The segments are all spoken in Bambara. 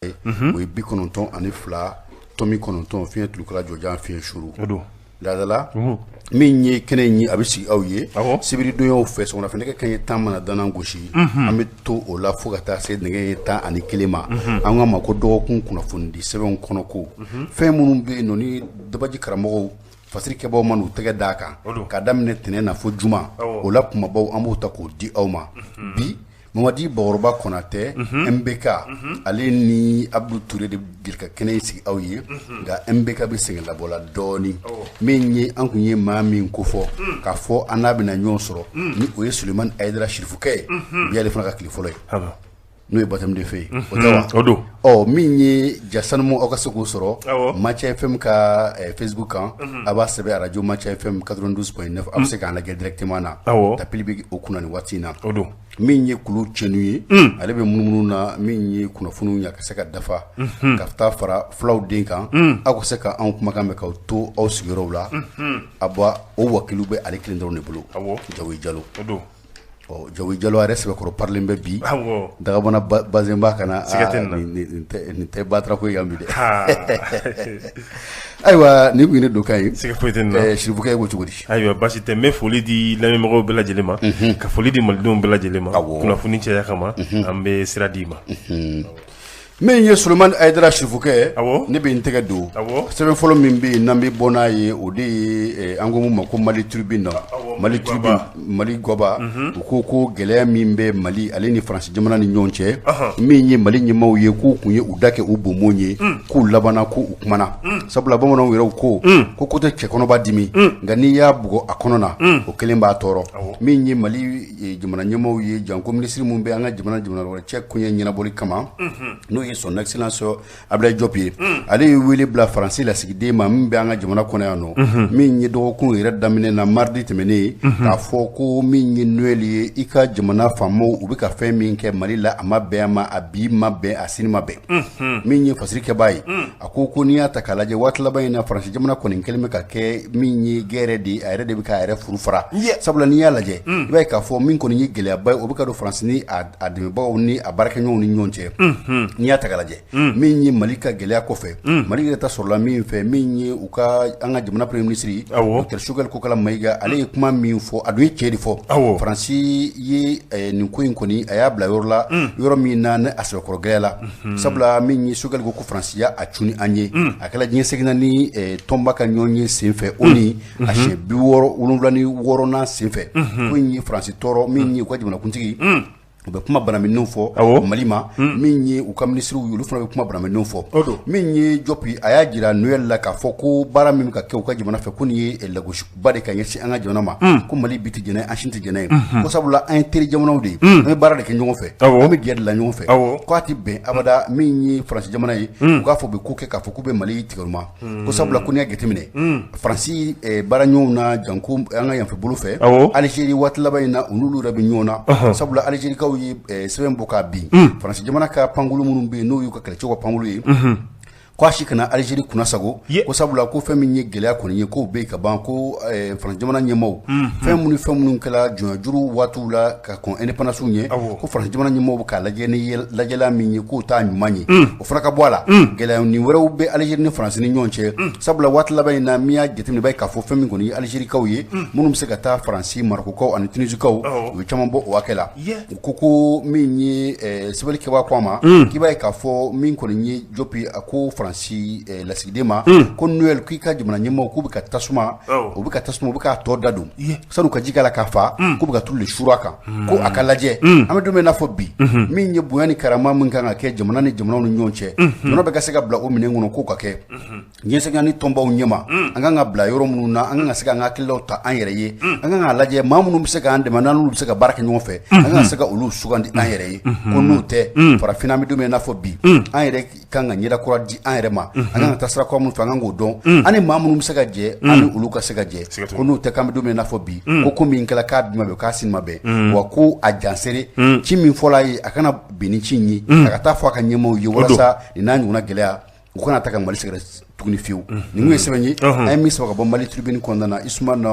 O ye 92.9 fiɲɛ tulukala jɔjan fiɲɛ suru laadala min ye kɛnɛ in ye, a bɛ sigi aw ye sibiridonyaw fɛ sɔgɔmada fɛ nɛgɛ kanɲɛ 10 mana dana gosi, an bɛ to o la fo ka taa se nɛgɛ ɲɛ 11 ma. An k'a ma ko dɔgɔkun kunnafonidi sɛbɛnw kɔnɔ ko fɛn minnu bɛ yen nɔ ni dabaji karamɔgɔw fasiri kɛbaw ma n'u tɛgɛ d'a kan ka daminɛ tɛnɛn na fo juma, o la kumabaw an b'o ta k'o di aw ma bi. Mamadi Bakɔrɔba Kɔnatɛ, MBK, ale ni Abudu Ture de bɛ ka kɛnɛ in sigi aw ye, nka MBK bɛ sɛgɛn labɔ la dɔɔnin. Min ye an tun ye maa min kofɔ k'a fɔ an n'a bɛna ɲɔgɔn sɔrɔ, ni o ye Sulemani Ayidara Sirifukɛ ye, bi y'ale fana ka tile fɔlɔ ye, n'o ye baptême de feu ye, o tɛ wa? O don. Ɔ, min ye ja sanumu, aw ka se k'o sɔrɔ Maca FM ka Facebook kan, a b'a sɛbɛn arajo Maca FM 92.9, a bɛ se k'an lajɛ directement na. Tapili bɛ o kunna nin waati in na. O don. Min ye kulu cɛnu ye, ale bɛ munumunu na. Min ye kunnafoniw ye, a ka se ka dafa ka taa fara fulaw den kan, aw ka se ka anw kumakan mɛn k'aw to aw sigiyɔrɔw la. A bɔ o wakilu bɛ ale kelen dɔrɔn de bolo, Jawo Jalo. O don. Ɔ, Jawo Jalo, a yɛrɛ sɛbɛkɔrɔ parilen bɛ bi. Dagabana bazin b'a kana nin tɛ batara ko yan bi dɛ. Ayiwa, nin tun ye ne donkan ye. Siga foyi tɛ nin na. Sirifukɛ, ko cogo di? Ayiwa, basi tɛ. N bɛ foli di lamɛnbagaw bɛɛ lajɛlen ma, ka foli di malidenw bɛɛ lajɛlen ma. Kunnafoni caya kama, an bɛ sira d'i ma. Min ye Sulemani Ayidara Sirifukɛ, ne bɛ n tɛgɛ don sɛbɛn fɔlɔ min bɛ yen n'an bɛ bɔ n'a ye, o de ye an ko mun ma ko Mali Tribune. Mali Tribune, Mali Gaba, u ko gɛlɛya min bɛ Mali ale ni Faransi jamana ni ɲɔgɔn cɛ, min ye Mali ɲɛmaaw ye, k'u tun ye u da kɛ u bonbon ye, k'u labanna ko u kumana, sabula bamananw yɛrɛ ko tɛ cɛkɔnɔba dimi, nka n'i y'a bugɔ a kɔnɔ na, o kelen b'a tɔɔrɔ. Min ye Mali jamana ɲɛmaaw ye, janko minisiri min bɛ an ka jamana jamana wɛrɛ cɛ koɲɛ ɲɛnabɔli kama, n'o ye son excellence Abdoulaye Diop ye, ale ye wele bila Faransi lasigiden ma min bɛ an ka jamana kɔnɔ yan nɔ, min ye dɔgɔkun yɛrɛ daminɛ na, mardi tɛmɛnen, k'a fɔ ko min ye Noël ye, i ka jamana faamaw, u bɛ ka fɛn min kɛ Mali la, a ma bɛn a ma, a bi ma bɛn, a sini ma bɛn. Min ye fasiri kɛbaa ye, a ko n'i y'a ta k'a lajɛ, waati laban in na, Faransi jamana kɔni kɛlen bɛ ka kɛ min ye guerre de ye, a yɛrɛ de bɛ k'a yɛrɛ furu fara, sabula n'i y'a lajɛ, i b'a ye k'a fɔ min kɔni ye gɛlɛyaba ye, o bɛ ka don Faransi ni a dɛmɛbagaw ni a baarakɛɲɔgɔnw ni ɲɔgɔn cɛ. N'i y'a ta k'a lajɛ, min ye Mali ka gɛlɛya kɔfɛ, Mali yɛrɛ ta sɔrɔla min fɛ, min ye u ka an ka jamana premier ministre docteur Choguel Kokala Mayiga, ale ye kuma min fɔ, a dun ye tiɲɛ de fɔ. Faransi ye nin ko in kɔni, a y'a bila yɔrɔ la, yɔrɔ min na ni a sɛbɛkɔrɔ gɛlɛya la, sabula min ye Choguel ko Faransi y'a cun an ye, a kɛra diɲɛ seginna ni tɔnba ka ɲɔgɔn ye senfɛ, o ni a siɲɛ 66nan senfɛ, ko in ye Faransi tɔɔrɔ. Min ye u ka jamanakuntigi, u bɛ kuma banaminɛnw fɔ Mali ma, min ye u ka minisiriw ye, olu fana bɛ kuma banaminɛnw fɔ. Min ye Diop, a y'a jira Noël la k'a fɔ ko baara min bɛ ka kɛ u ka jamana fɛ, ko nin ye lagosiba de ka ɲɛsin an ka jamana ma, ko Mali bi tɛ jɛnɛ, an si tɛ jɛnɛ ye, ko sabula an ye teri jamanaw de ye, an bɛ baara de kɛ ɲɔgɔn fɛ, an bɛ jɛ de la ɲɔgɔn fɛ, k'a tɛ bɛn abada min ye Faransi jamana ye, u k'a fɔ u bɛ ko kɛ k'a fɔ k'u bɛ Mali tigɛ ma, ko sabula ko n'i y'a jateminɛ Faransi baara ɲɔgɔnw na, janko an ka yanfɛ bolo fɛ, Alizeri, waati laban in na, u n'olu yɛrɛ bɛ ɲɔgɔn na, sabula Alizerikaw ye sɛbɛn bɔ k'a bin Faransi jamana ka pankulu minnu bɛ yen, n'o y'u ka kɛlɛcɛw ka pankulu ye, k'a si kana Alizeri kunna sago, ko sabula ko fɛn min ye gɛlɛya kɔni ye, k'o bɛ yen ka ban, ko Faransi jamana ɲɛmaaw, fɛn minnu fɛn minnu kɛra jɔnyajuru waatiw la ka kɔn indépendance ɲɛ, ko Faransi jamana ɲɛmaaw bɛ k'a lajɛ ni lajɛla min ye, k'o t'a ɲuman ye, o fana ka bɔ a la. Gɛlɛya ni wɛrɛw bɛ Alizeri ni Faransi ni ɲɔgɔn cɛ, sabula waati laban in na, min y'a jateminɛ, i b'a ye k'a fɔ fɛn min kɔni ye Alizerikaw ye minnu bɛ se ka taa Faransi, Marɔkukaw ani Tunisikaw, u bɛ caman bɔ o hakɛ la. U ko min ye sɛbɛnni kɛbaa ko a ma k'i b'a ye k'a fɔ min kɔni ye Diop, a ko Faransi lasigiden ma ko Noël, k'i ka jamana ɲɛmaaw, k'u bɛ ka tasuma, u bɛ ka tasuma, u bɛ k'a tɔ da don sanu ka ji k'a la k'a fa, k'u bɛ ka tulu de suuru a kan, ko a ka lajɛ. An bɛ don min n'a fɔ bi, min ye bonya ni karama min kan ka kɛ jamana ni jamanaw ni ɲɔgɔn cɛ, jamana bɛ ka se ka bila o minɛn kɔnɔ, k'o ka kɛ diɲɛ seginna ni tɔnbaw ɲɛma, an kan ka bila yɔrɔ minnu na, an kan ka se k'an ka hakililaw ta an yɛrɛ ye, an kan k'a lajɛ maa minnu bɛ se k'an dɛmɛ, n'an n'olu bɛ se ka baara kɛ ɲɔgɔn fɛ, an kan ka se ka olu sugandi an yɛrɛ ye, ko n'o tɛ, farafinna, an bɛ don min n'a fɔ bi, an yɛrɛ kan ka ɲɛda kura di an yɛrɛ ma, an kan ka taa sira kura minnu fɛ, an kan k'o dɔn, an ni maa minnu bɛ se ka jɛ, an ni olu ka se ka jɛ, ko n'o tɛ, k'an bɛ don min n'a fɔ bi, ko min kɛra, k'a bi ma bɛn, k'a sini ma bɛn, wa ko a jansere ci min fɔla ye, a kana bin ni ci in ye, a ka taa fɔ a ka ɲɛmaaw ye, walasa nin n'a ɲɔgɔnna gɛlɛya, u kana ta ka Mali sɛgɛrɛ. tuguni fiyewu. Nin kun ye sɛbɛn ye an ye min sɔrɔ ka bɔ Mali Tribune kɔnɔna na. Usumani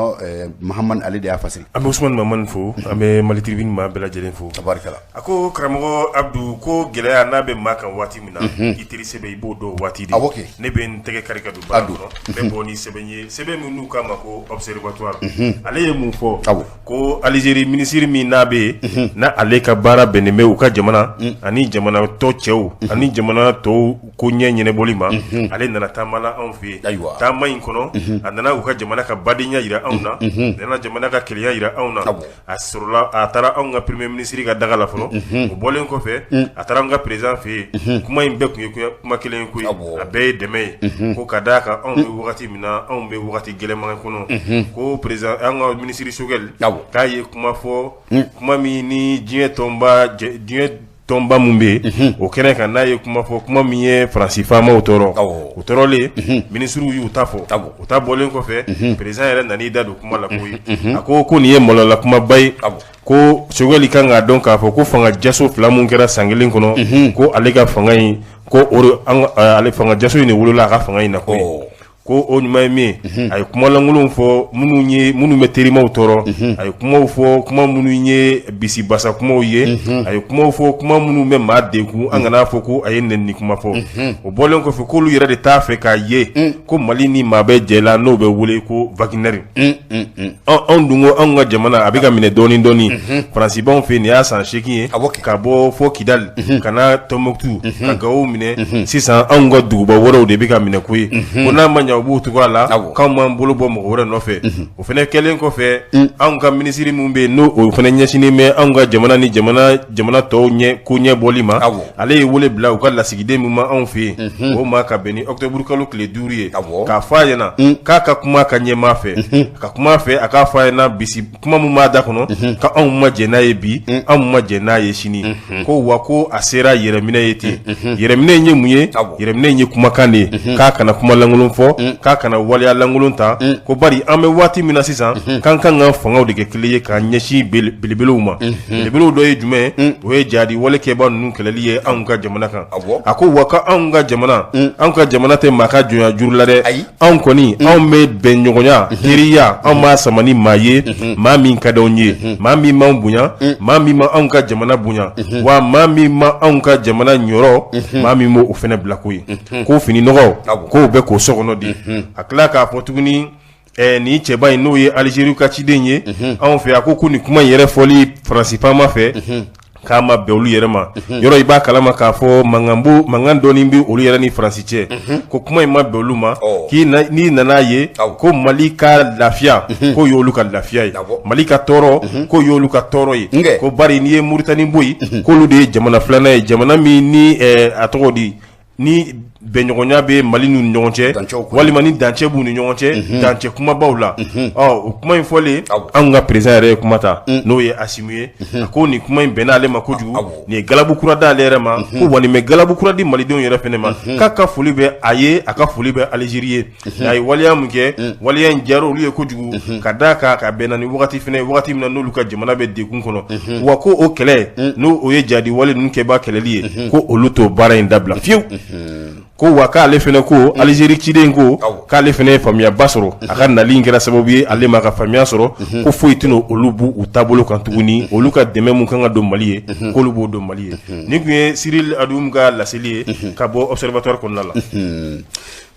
Mahamani, ale de y'a fasiri. An bɛ Usumani Mahamani fo, an bɛ Mali Tribune maa bɛɛ lajɛlen fo. Tabarikala. A ko karamɔgɔ Abdu, ko gɛlɛya n'a bɛ maa kan waati min na, i teri sɛbɛ i b'o dɔn waati de. Awɔ kɛ. Ne bɛ n tɛgɛ kari ka don baara kɔnɔ, n bɛ bɔ ni sɛbɛn ye, sɛbɛn min n'u k'a ma ko Observatoire. Ale ye mun fɔ? Ko Alizeri minisiri min n'a bɛ yen, n'a ale ka baara bɛnnen bɛ u ka jamana ani jamana tɔ cɛw ani jamana tɔw ko ɲɛ ɲɛnabɔli ma, ale nana taama la anw fɛ yen. Ayiwa. Taama in kɔnɔ, a nana u ka jamana ka badenya jira anw na, a nana jamana ka kelenya jira anw na. A sɔrɔla a taara anw ka premier ministre ka daga la fɔlɔ. O bɔlen kɔfɛ, a taara an ka président fɛ yen. Kuma in bɛɛ tun ye kuma kelen ye koyi, a bɛɛ ye dɛmɛ ye, ko ka d'a kan anw bɛ wagati min na, anw bɛ wagati gɛlɛnman kɔnɔ. Ko président, an ka minisiri Choguel, k'a ye kuma fɔ, kuma min ni diɲɛ tɔnba min bɛ yen, o kɛnɛ kan, n'a ye kuma fɔ, kuma min ye Faransi faamaw tɔɔrɔ. O tɔɔrɔlen, minisiriw y'u ta fɔ. O ta bɔlen kɔfɛ, président yɛrɛ nan'i da don kuma la koyi. A ko ko nin ye malola kumaba ye, ko Choguel kan k'a dɔn k'a fɔ ko fanga jaso fila mun kɛra san kelen kɔnɔ, ko ale ka fanga in, ko o ale fanga jaso in de wolola a ka fanga in na koyi. Ko o ɲuman ye min ye, a ye kumalankolonw fɔ minnu ye minnu bɛ terimaw tɔɔrɔ. A ye kumaw fɔ, kuma minnu ye bisibasa kumaw ye. A ye kumaw fɔ, kuma minnu bɛ maa degun. An kana fɔ ko a ye nɛni kuma fɔ. O bɔlen kɔfɛ, k'olu yɛrɛ de t'a fɛ k'a ye ko Mali ni maa bɛ jɛ la, n'o bɛ wele ko Wagner. Anw dun ko anw ka jamana a bɛ ka minɛ dɔɔni dɔɔni Faransi b'anw fɛ yen. Nin y'a san 8 ye, ka bɔ fɔ Kidali ka na Tɔnbukutu, ka Gawo minɛ. Sisan anw ka duguba wɛrɛw de bɛ ka minɛ koyi. Ko n'a ma ɲɛ u b'u cogoya la, k'anw b'an bolo bɔ mɔgɔ wɛrɛ nɔfɛ. O fana kɛlen kɔfɛ, anw ka minisiri min bɛ yen, n'o o fana ɲɛsinnen bɛ anw ka jamana ni jamana tɔw ɲɛ ko ɲɛ bɔli ma, ale ye wele bila u ka lasigiden min ma anw fɛ yen, o ma ka bɛn ni octobre kalo tile 5 ye, k'a fɔ a ɲɛna k'a ka kuma ka ɲɛmaa fɛ, ka kuma fɛ, a k'a fɔ a ɲɛna bisi kuma min b'a da kɔnɔ, ka anw ma jɛn n'a ye bi, anw ma jɛn n'a ye sini. Ko wa ko a sera yɛrɛminɛ ye ten. Yɛrɛminɛ in ye mun ye? Yɛrɛminɛ in ye kumakan de ye, k'a kana kuma lankolon fɔ, k'a kana waleya lankolon ta. Ko bari an bɛ waati min na sisan, k'an kan ka fangaw de kɛ kelen ye k'an ɲɛsin belebelew ma. Belebelew dɔ ye jumɛn ye? O ye jadi wale kɛba ninnu kɛlɛli ye anw ka jamana kan. A ko wa ka anw ka jamana, anw ka jamana tɛ maa ka jɔnya juru la dɛ. Anw kɔni, anw bɛ bɛn ɲɔgɔnya, teriya, anw b'a sama ni maa ye, maa min ka d'anw ye, maa min m'anw bonya, maa min ma anw ka jamana bonya, wa maa min ma anw ka jamana ɲɔrɔ, maa min b'o fana bila koyi. Ko fini nɔgɔ k'o bɛ k'o so kɔnɔ di. A tila k'a fɔ tuguni, nin cɛba in, n'o ye Alizeri ka ciden ye anw fɛ, a ko ko nin kuma in yɛrɛ fɔli Faransi faama fɛ, k'a ma bɛn olu yɛrɛ ma. Yɔrɔ i b'a kalama k'a fɔ mankan dɔɔni bɛ olu yɛrɛ ni Faransi cɛ. Ko kuma in ma bɛn olu ma, k'i n'i nana ye ko Mali ka lafiya, k'o y'olu ka lafiya ye, Mali ka tɔɔrɔ, k'o y'olu ka tɔɔrɔ ye. Ko bari n'i ye Muritani bɔ yen, k'olu de ye jamana filanan ye, jamana min ni a tɔgɔ di, ni bɛnɲɔgɔnya bɛ Mali n'u ni ɲɔgɔn cɛ, walima ni dancɛ b'u ni ɲɔgɔn cɛ, dancɛ kumabaw la. Ɔ o kuma in fɔlen, anw ka président yɛrɛ ye kuma ta, n'o ye Asimi ye. A ko nin kuma in bɛnna ale ma kojugu, nin ye galabu kura d'ale yɛrɛ ma, ko wa nin bɛ galabu kura di malidenw yɛrɛ fɛnɛ ma, k'a ka foli bɛ a ye, a ka foli bɛ Alizeri ye. A ye waleya mun kɛ, waleya in diyara olu ye kojugu, ka d'a kan ka bɛnna ni wagati fɛnɛ, wagati min na n'olu ka jamana bɛ degun kɔnɔ. Wa ko o kɛlɛ, n'o o ye jadi wale ninnu kɛba kɛlɛli ye, ko olu t'o baara in dabila fiyewu. Ko wa k'ale fɛnɛ, ko Alizeri ciden ko k'ale fɛnɛ ye faamuyaba sɔrɔ, a ka nali in kɛra sababu ye ale ma ka faamuya sɔrɔ, ko foyi tɛna olu b'u u taabolo kan tuguni. Olu ka dɛmɛ mun kan ka don Mali ye, k'olu b'o don Mali ye. Nin tun ye Cyril Adoum ka laseli ye ka bɔ Observatoire kɔnɔna la.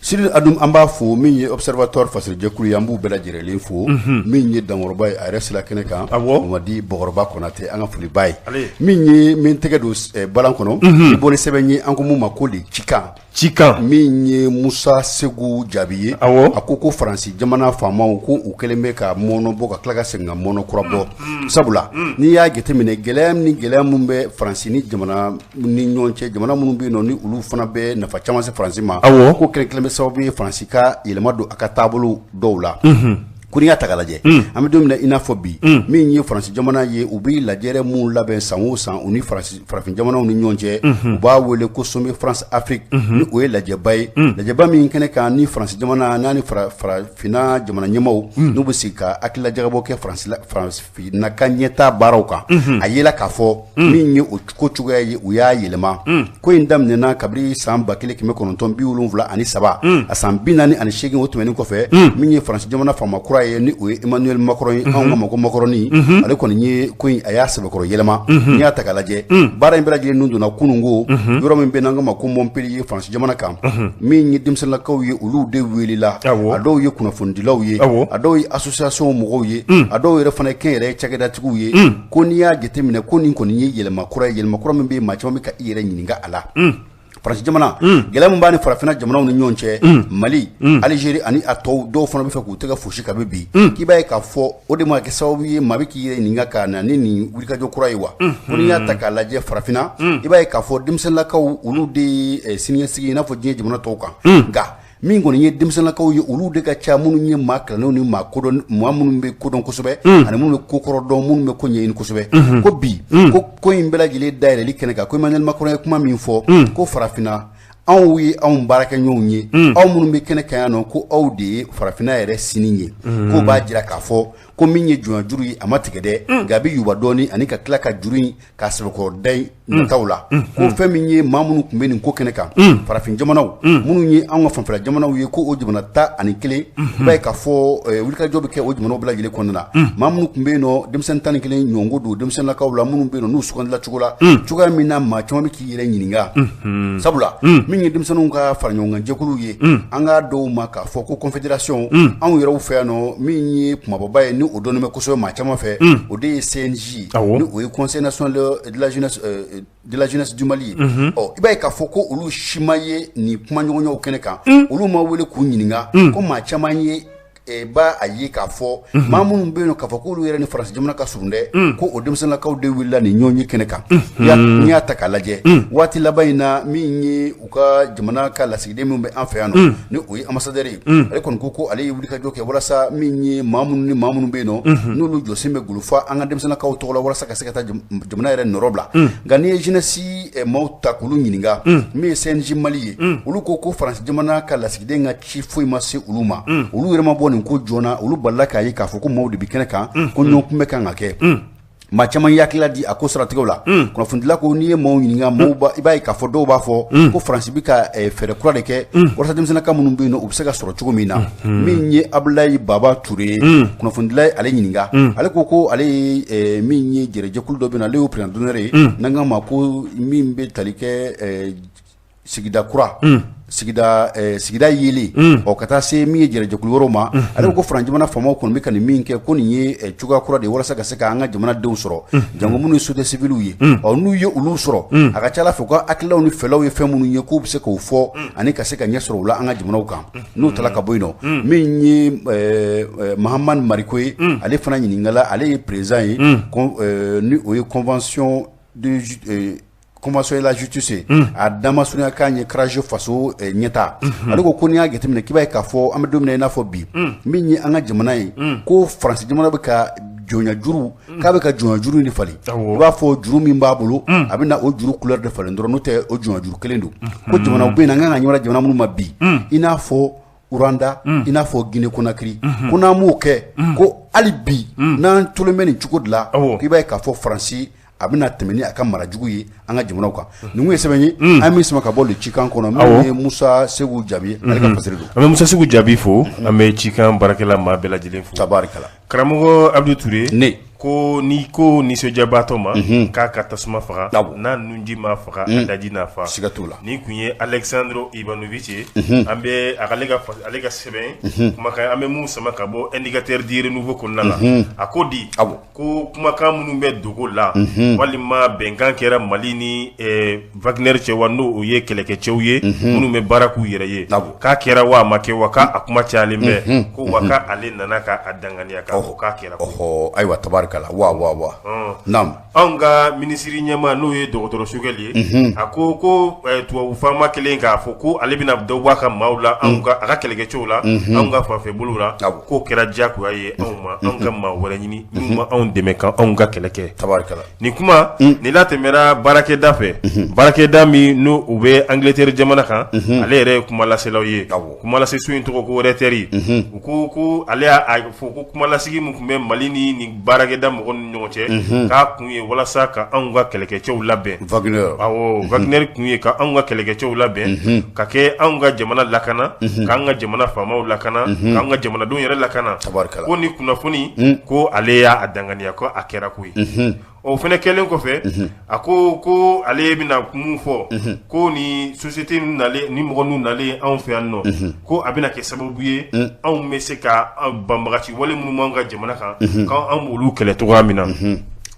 Cyril Adoum, an b'a fo. Min ye Observatoire fasirijɛkulu ye, an b'u bɛɛ lajɛlen fo. Min ye Dankɔrɔba ye, a yɛrɛ sira kɛnɛ kan, Mamadi Bɔkɔrɔba Kɔnatɛ, an ka foliba ye. Min ye min tɛgɛ don balan kɔnɔ, i bɔ ni sɛbɛn ye, an ko mun ma ko le Cikan. Cikan. Min ye Musa Segu Jaabi ye, a ko ko Faransi jamana faamaw, ko u kɛlen bɛ ka mɔnɔ bɔ ka tila ka segin ka mɔnɔ kura bɔ. Sabula n'i y'a jateminɛ, gɛlɛya ni gɛlɛya min bɛ Faransi ni jamana ni ɲɔgɔn cɛ, jamana minnu bɛ yen nɔ, ni olu fana bɛ nafa caman se Faransi ma, ko kɛlɛ kɛlen bɛ sababu ye Faransi ka yɛlɛma don a ka taabolo dɔw la. Ko n'i y'a ta k'a lajɛ, an bɛ don min na i n'a fɔ bi, min ye Faransi jamana ye, u bɛ lajɛrɛ min labɛn san o san u ni farafin jamanaw ni ɲɔgɔn cɛ, u b'a wele ko sommet France Afrique, ni o ye lajɛba ye, lajɛba min kɛnɛ kan ni Faransi jamana n'a ni farafinna jamana ɲɛmaaw n'u bɛ sigi ka hakilila jagabɔ kɛ farafinna ka ɲɛtaa baaraw kan. A yela k'a fɔ min ye o ko cogoya ye, u y'a yɛlɛma. Ko in daminɛna kabini san 1973, a san 48, o tɛmɛnen kɔfɛ, min ye Faransi jamana faama kura ye, ni o ye Emmanuel Macron ye, anw k'a ma ko Macronie, ale kɔni ye ko in, a y'a sɛbɛkɔrɔ yɛlɛma. N'i y'a ta k'a lajɛ, baara in bɛɛ lajɛlen nun donna kununko yɔrɔ min bɛ n'an k'a ma ko Montpellier, Faransi jamana kan. Min ye denmisɛnninlakaw ye, olu de welela, a dɔw ye kunnafonidilaw ye, a dɔw ye association mɔgɔw ye, a dɔw yɛrɛ fana ye kɛnyɛrɛye cakɛdatigiw ye. Ko n'i y'a jateminɛ, ko nin kɔni ye yɛlɛma kura ye, yɛlɛma kura min bɛ yen, maa caman bɛ ka i yɛrɛ ɲininka a la. Faransi jamana, gɛlɛya min b'a ni farafinna jamanaw ni ɲɔgɔn cɛ, Mali, Algérie ani a tɔw, dɔw fana bɛ fɛ k'u tɛgɛ fosi kabi bi, k'i b'a ye k'a fɔ o de ma kɛ sababu ye maa bɛ k'i yɛrɛ ɲininka ka na ni nin wulikajɔ kura ye wa. Ko n'i y'a ta k'a lajɛ farafinna, i b'a ye k'a fɔ denmisɛnninlakaw, olu de ye siniɲɛsigi i n'a fɔ diɲɛ jamana tɔw kan. Nka min kɔni ye denmisɛnninlakaw ye, olu de ka ca minnu ye maa kalannenw ni maa kodɔn, maa minnu bɛ kodɔn kosɛbɛ ani minnu bɛ kokɔrɔ dɔn, minnu bɛ ko ɲɛɲini kosɛbɛ. Ko bi, ko in bɛɛ lajɛlen dayɛlɛli kɛnɛ kan, ko Emmanuel Macron ye kuma min fɔ, ko farafinna, anw ye anw baarakɛɲɔgɔnw ye, aw minnu bɛ kɛnɛ kan yan nɔ, ko aw de ye farafinna yɛrɛ sini ye. K'o b'a jira k'a fɔ ko min ye jɔnya juru ye, a ma tigɛ dɛ, nka a bɛ yuba dɔɔni ani ka tila ka juru in k'a sɛbɛkɔrɔ da in nataw la. Ko fɛn min ye maa minnu tun bɛ nin ko kɛnɛ kan, farafin jamanaw minnu ye anw ka fanfɛla jamanaw ye, ko o jamana 11, i b'a ye k'a fɔ wulikajɔ bɛ kɛ o jamanaw bɛɛ lajɛlen kɔnɔna na. Maa minnu tun bɛ yen nɔ, denmisɛnnin 11 ɲɔgɔnko don denmisɛnninlakaw la, minnu bɛ yen nɔ n'u sugandila cogo la, cogoya min na maa caman bɛ k'i yɛrɛ ɲininka, sabula min ye denmisɛnninw ka faraɲɔgɔnkan jɛkuluw ye, an k'a dɔw ma k'a fɔ ko confédération, anw yɛrɛw fɛ yan nɔ, min ye kumababa ye ni o dɔnnen bɛ kosɛbɛ maa caman fɛ, o de ye CNJ, ni o ye Conseil national de la jeunesse du Mali ye. Ɔ, i b'a ye k'a fɔ ko olu si ma ye nin kumaɲɔgɔnyaw kɛnɛ kan, olu ma wele k'u ɲininka. Ko maa caman ye b'a a ye k'a fɔ maa minnu bɛ yen k'a fɔ k'olu yɛrɛ ni Faransi jamana ka surun dɛ, ko o denmisɛnninlakaw de wulila nin ɲɔgɔn ye kɛnɛ kan. N'i y'a ta k'a lajɛ, waati laban in na, min ye u ka jamana ka lasigiden min bɛ an fɛ yan nɔ, ni o ye ambassadeur ye, ale kɔni ko ale ye wulikajɔ kɛ walasa min ye maa minnu ni maa minnu bɛ yen nɔ n'olu jɔsen bɛ golofa an ka denmisɛnninlakaw tɔgɔ la, walasa ka se ka taa jamana yɛrɛ nɔrɔ bila. Nka n'i ye jeunesse maaw ta k'olu ɲininka, min ye CNJ Mali ye, olu ko Faransi jamana ka lasigiden ka ci foyi ma se olu ma, olu yɛrɛ ma bɔ nin ko joona. Olu balila k'a ye k'a fɔ ko maaw de bɛ kɛnɛ kan, ko ɲɔgɔn kunbɛ kan ka kɛ. Maa caman ye hakilila di a ko siratigɛw la. Kunnafonidila ko n'i ye maaw ɲininka, maaw i b'a ye k'a fɔ dɔw b'a fɔ ko Faransi bɛ ka fɛɛrɛ kura de kɛ walasa denmisɛnninka minnu bɛ yen u bɛ se ka sɔrɔ cogo min na. Min ye Abulayi Baba Ture ye, kunnafonidila ye ale ɲininka, ale ko ale ye min ye jɛrɛjɛkulu dɔ bɛ na, ale y'o président d'honneur ye, n'an k'a ma ko min bɛ tali kɛ sigida kura, sigida yelen, ɔ, ka taa se min ye jɛrɛjɛkulu wɛrɛw ma. Ale ko Faransi jamana faamaw kɔni bɛ ka nin min kɛ, ko nin ye cogoya kura de ye walasa ka se ka an ka jamanadenw sɔrɔ, jango minnu ye société civile ye. Ɔ, n'u ye olu sɔrɔ, a ka ca ala fɛ u ka hakililaw ni fɛlaw ye fɛn minnu ye, k'u bɛ se k'o fɔ ani ka se ka ɲɛ sɔrɔ u la an ka jamanaw kan. N'u taara ka bɔ yen nɔ, min ye Mahamani Mariko ye, ale fana ɲininkala, ale ye président ye, ni o ye convention la justice ye, a damasurunya k'an ye CRAJ faso ɲɛta. Ale ko n'i y'a jateminɛ, k'i b'a ye k'a fɔ an bɛ don min na i n'a fɔ bi, min ye an ka jamana ye, ko Faransi jamana bɛ ka jɔnya juru, k'a bɛ ka jɔnya juru de falen. I b'a fɔ juru min b'a bolo, a bɛ na o juru couleur de falen dɔrɔn, n'o tɛ o jɔnya juru kelen don. Ko jamanaw bɛ yen, an kan ka ɲɛmara jamana minnu ma bi, i n'a fɔ Rwanda, i n'a fɔ Guinée Conakry, ko n'an m'o kɛ, ko hali bi n'an tolen bɛ nin cogo de la, k'i b'a ye k'a fɔ Faransi a bɛna tɛmɛ ni a ka marajugu ye an ka jamanaw kan. Nin ye sɛbɛn ye an min sama ka bɔ le Cikan kɔnɔ, min ye Musa Segu Jaabi, ale ka fasiri don. An bɛ Musa Segu Jaabi fo, an bɛ Cikan baarakɛla maa bɛɛ lajɛlen fo. Tabarikala. Karamɔgɔ Abudu Ture. Ne. Ko n'i ko nisɔndiyabaatɔ ma k'a ka tasuma faga, n'a nunji ma faga, a daji n'a fa. Siga t'o la. Nin kun ye Alexandre Ivanovich ye. An bɛ ale ka sɛbɛn kumakan, an bɛ mun sama ka bɔ Indicateur du renouveau kɔnɔna la. A ko di ko kumakan minnu bɛ dogo la, walima bɛnkan kɛra Mali ni Wagner cɛ wa, n'o ye kɛlɛkɛcɛw ye minnu bɛ baara k'u yɛrɛ ye, k'a kɛra wa a ma kɛ wa, k'a kuma cayalen bɛ, ko wa k'ale nana k'a danganiya k'a fɔ k'a kɛra. Ɔhɔ, ayiwa, tabarikala. Tabarikala wa wa wa naam. Anw ka minisiri ɲɛmaa n'o ye dɔgɔtɔrɔ Sogɛli ye, a ko ko tubabu faama kelen k'a fɔ ko ale bɛna dɔ bɔ a ka maaw la, anw ka a ka kɛlɛkɛcɛw la, anw ka fanfɛ bolo la, k'o kɛra diyagoya ye anw ma, anw ka maa wɛrɛ ɲini minnu ma anw dɛmɛ ka anw ka kɛlɛ kɛ. Tabarikala. Nin kuma nin latɛmɛra baarakɛda fɛ, baarakɛda min n'o u bɛ Angleterre jamana kan, ale yɛrɛ ye kumalaselaw ye, kumalaseso in tɔgɔ ko Reuters. U ko ko ale y'a fɔ ko kumalasigi min tun bɛ Mali ni nin baarakɛda mɔgɔ ni ɲɔgɔn cɛ, k'a kun ye walasa ka anw ka kɛlɛkɛcɛw labɛn. Wagner. Awɔ, Wagner kun ye ka anw ka kɛlɛkɛcɛw labɛn ka kɛ anw ka jamana lakana, k'an ka jamana faamaw lakana, k'an ka jamanadenw yɛrɛ lakana. Tabarikala. Ko ni kunnafoni ko ale y'a danganiya ko a kɛra koyi. O fana kɛlen kɔfɛ, a ko ko ale bɛna mun fɔ, ko ni société nalen, ni mɔgɔ ninnu nalen anw fɛ yan nɔ, ko a bɛna kɛ sababu ye anw bɛ se ka banbagaci wale minnu b'an ka jamana kan, k'an b'olu kɛlɛ cogoya min na.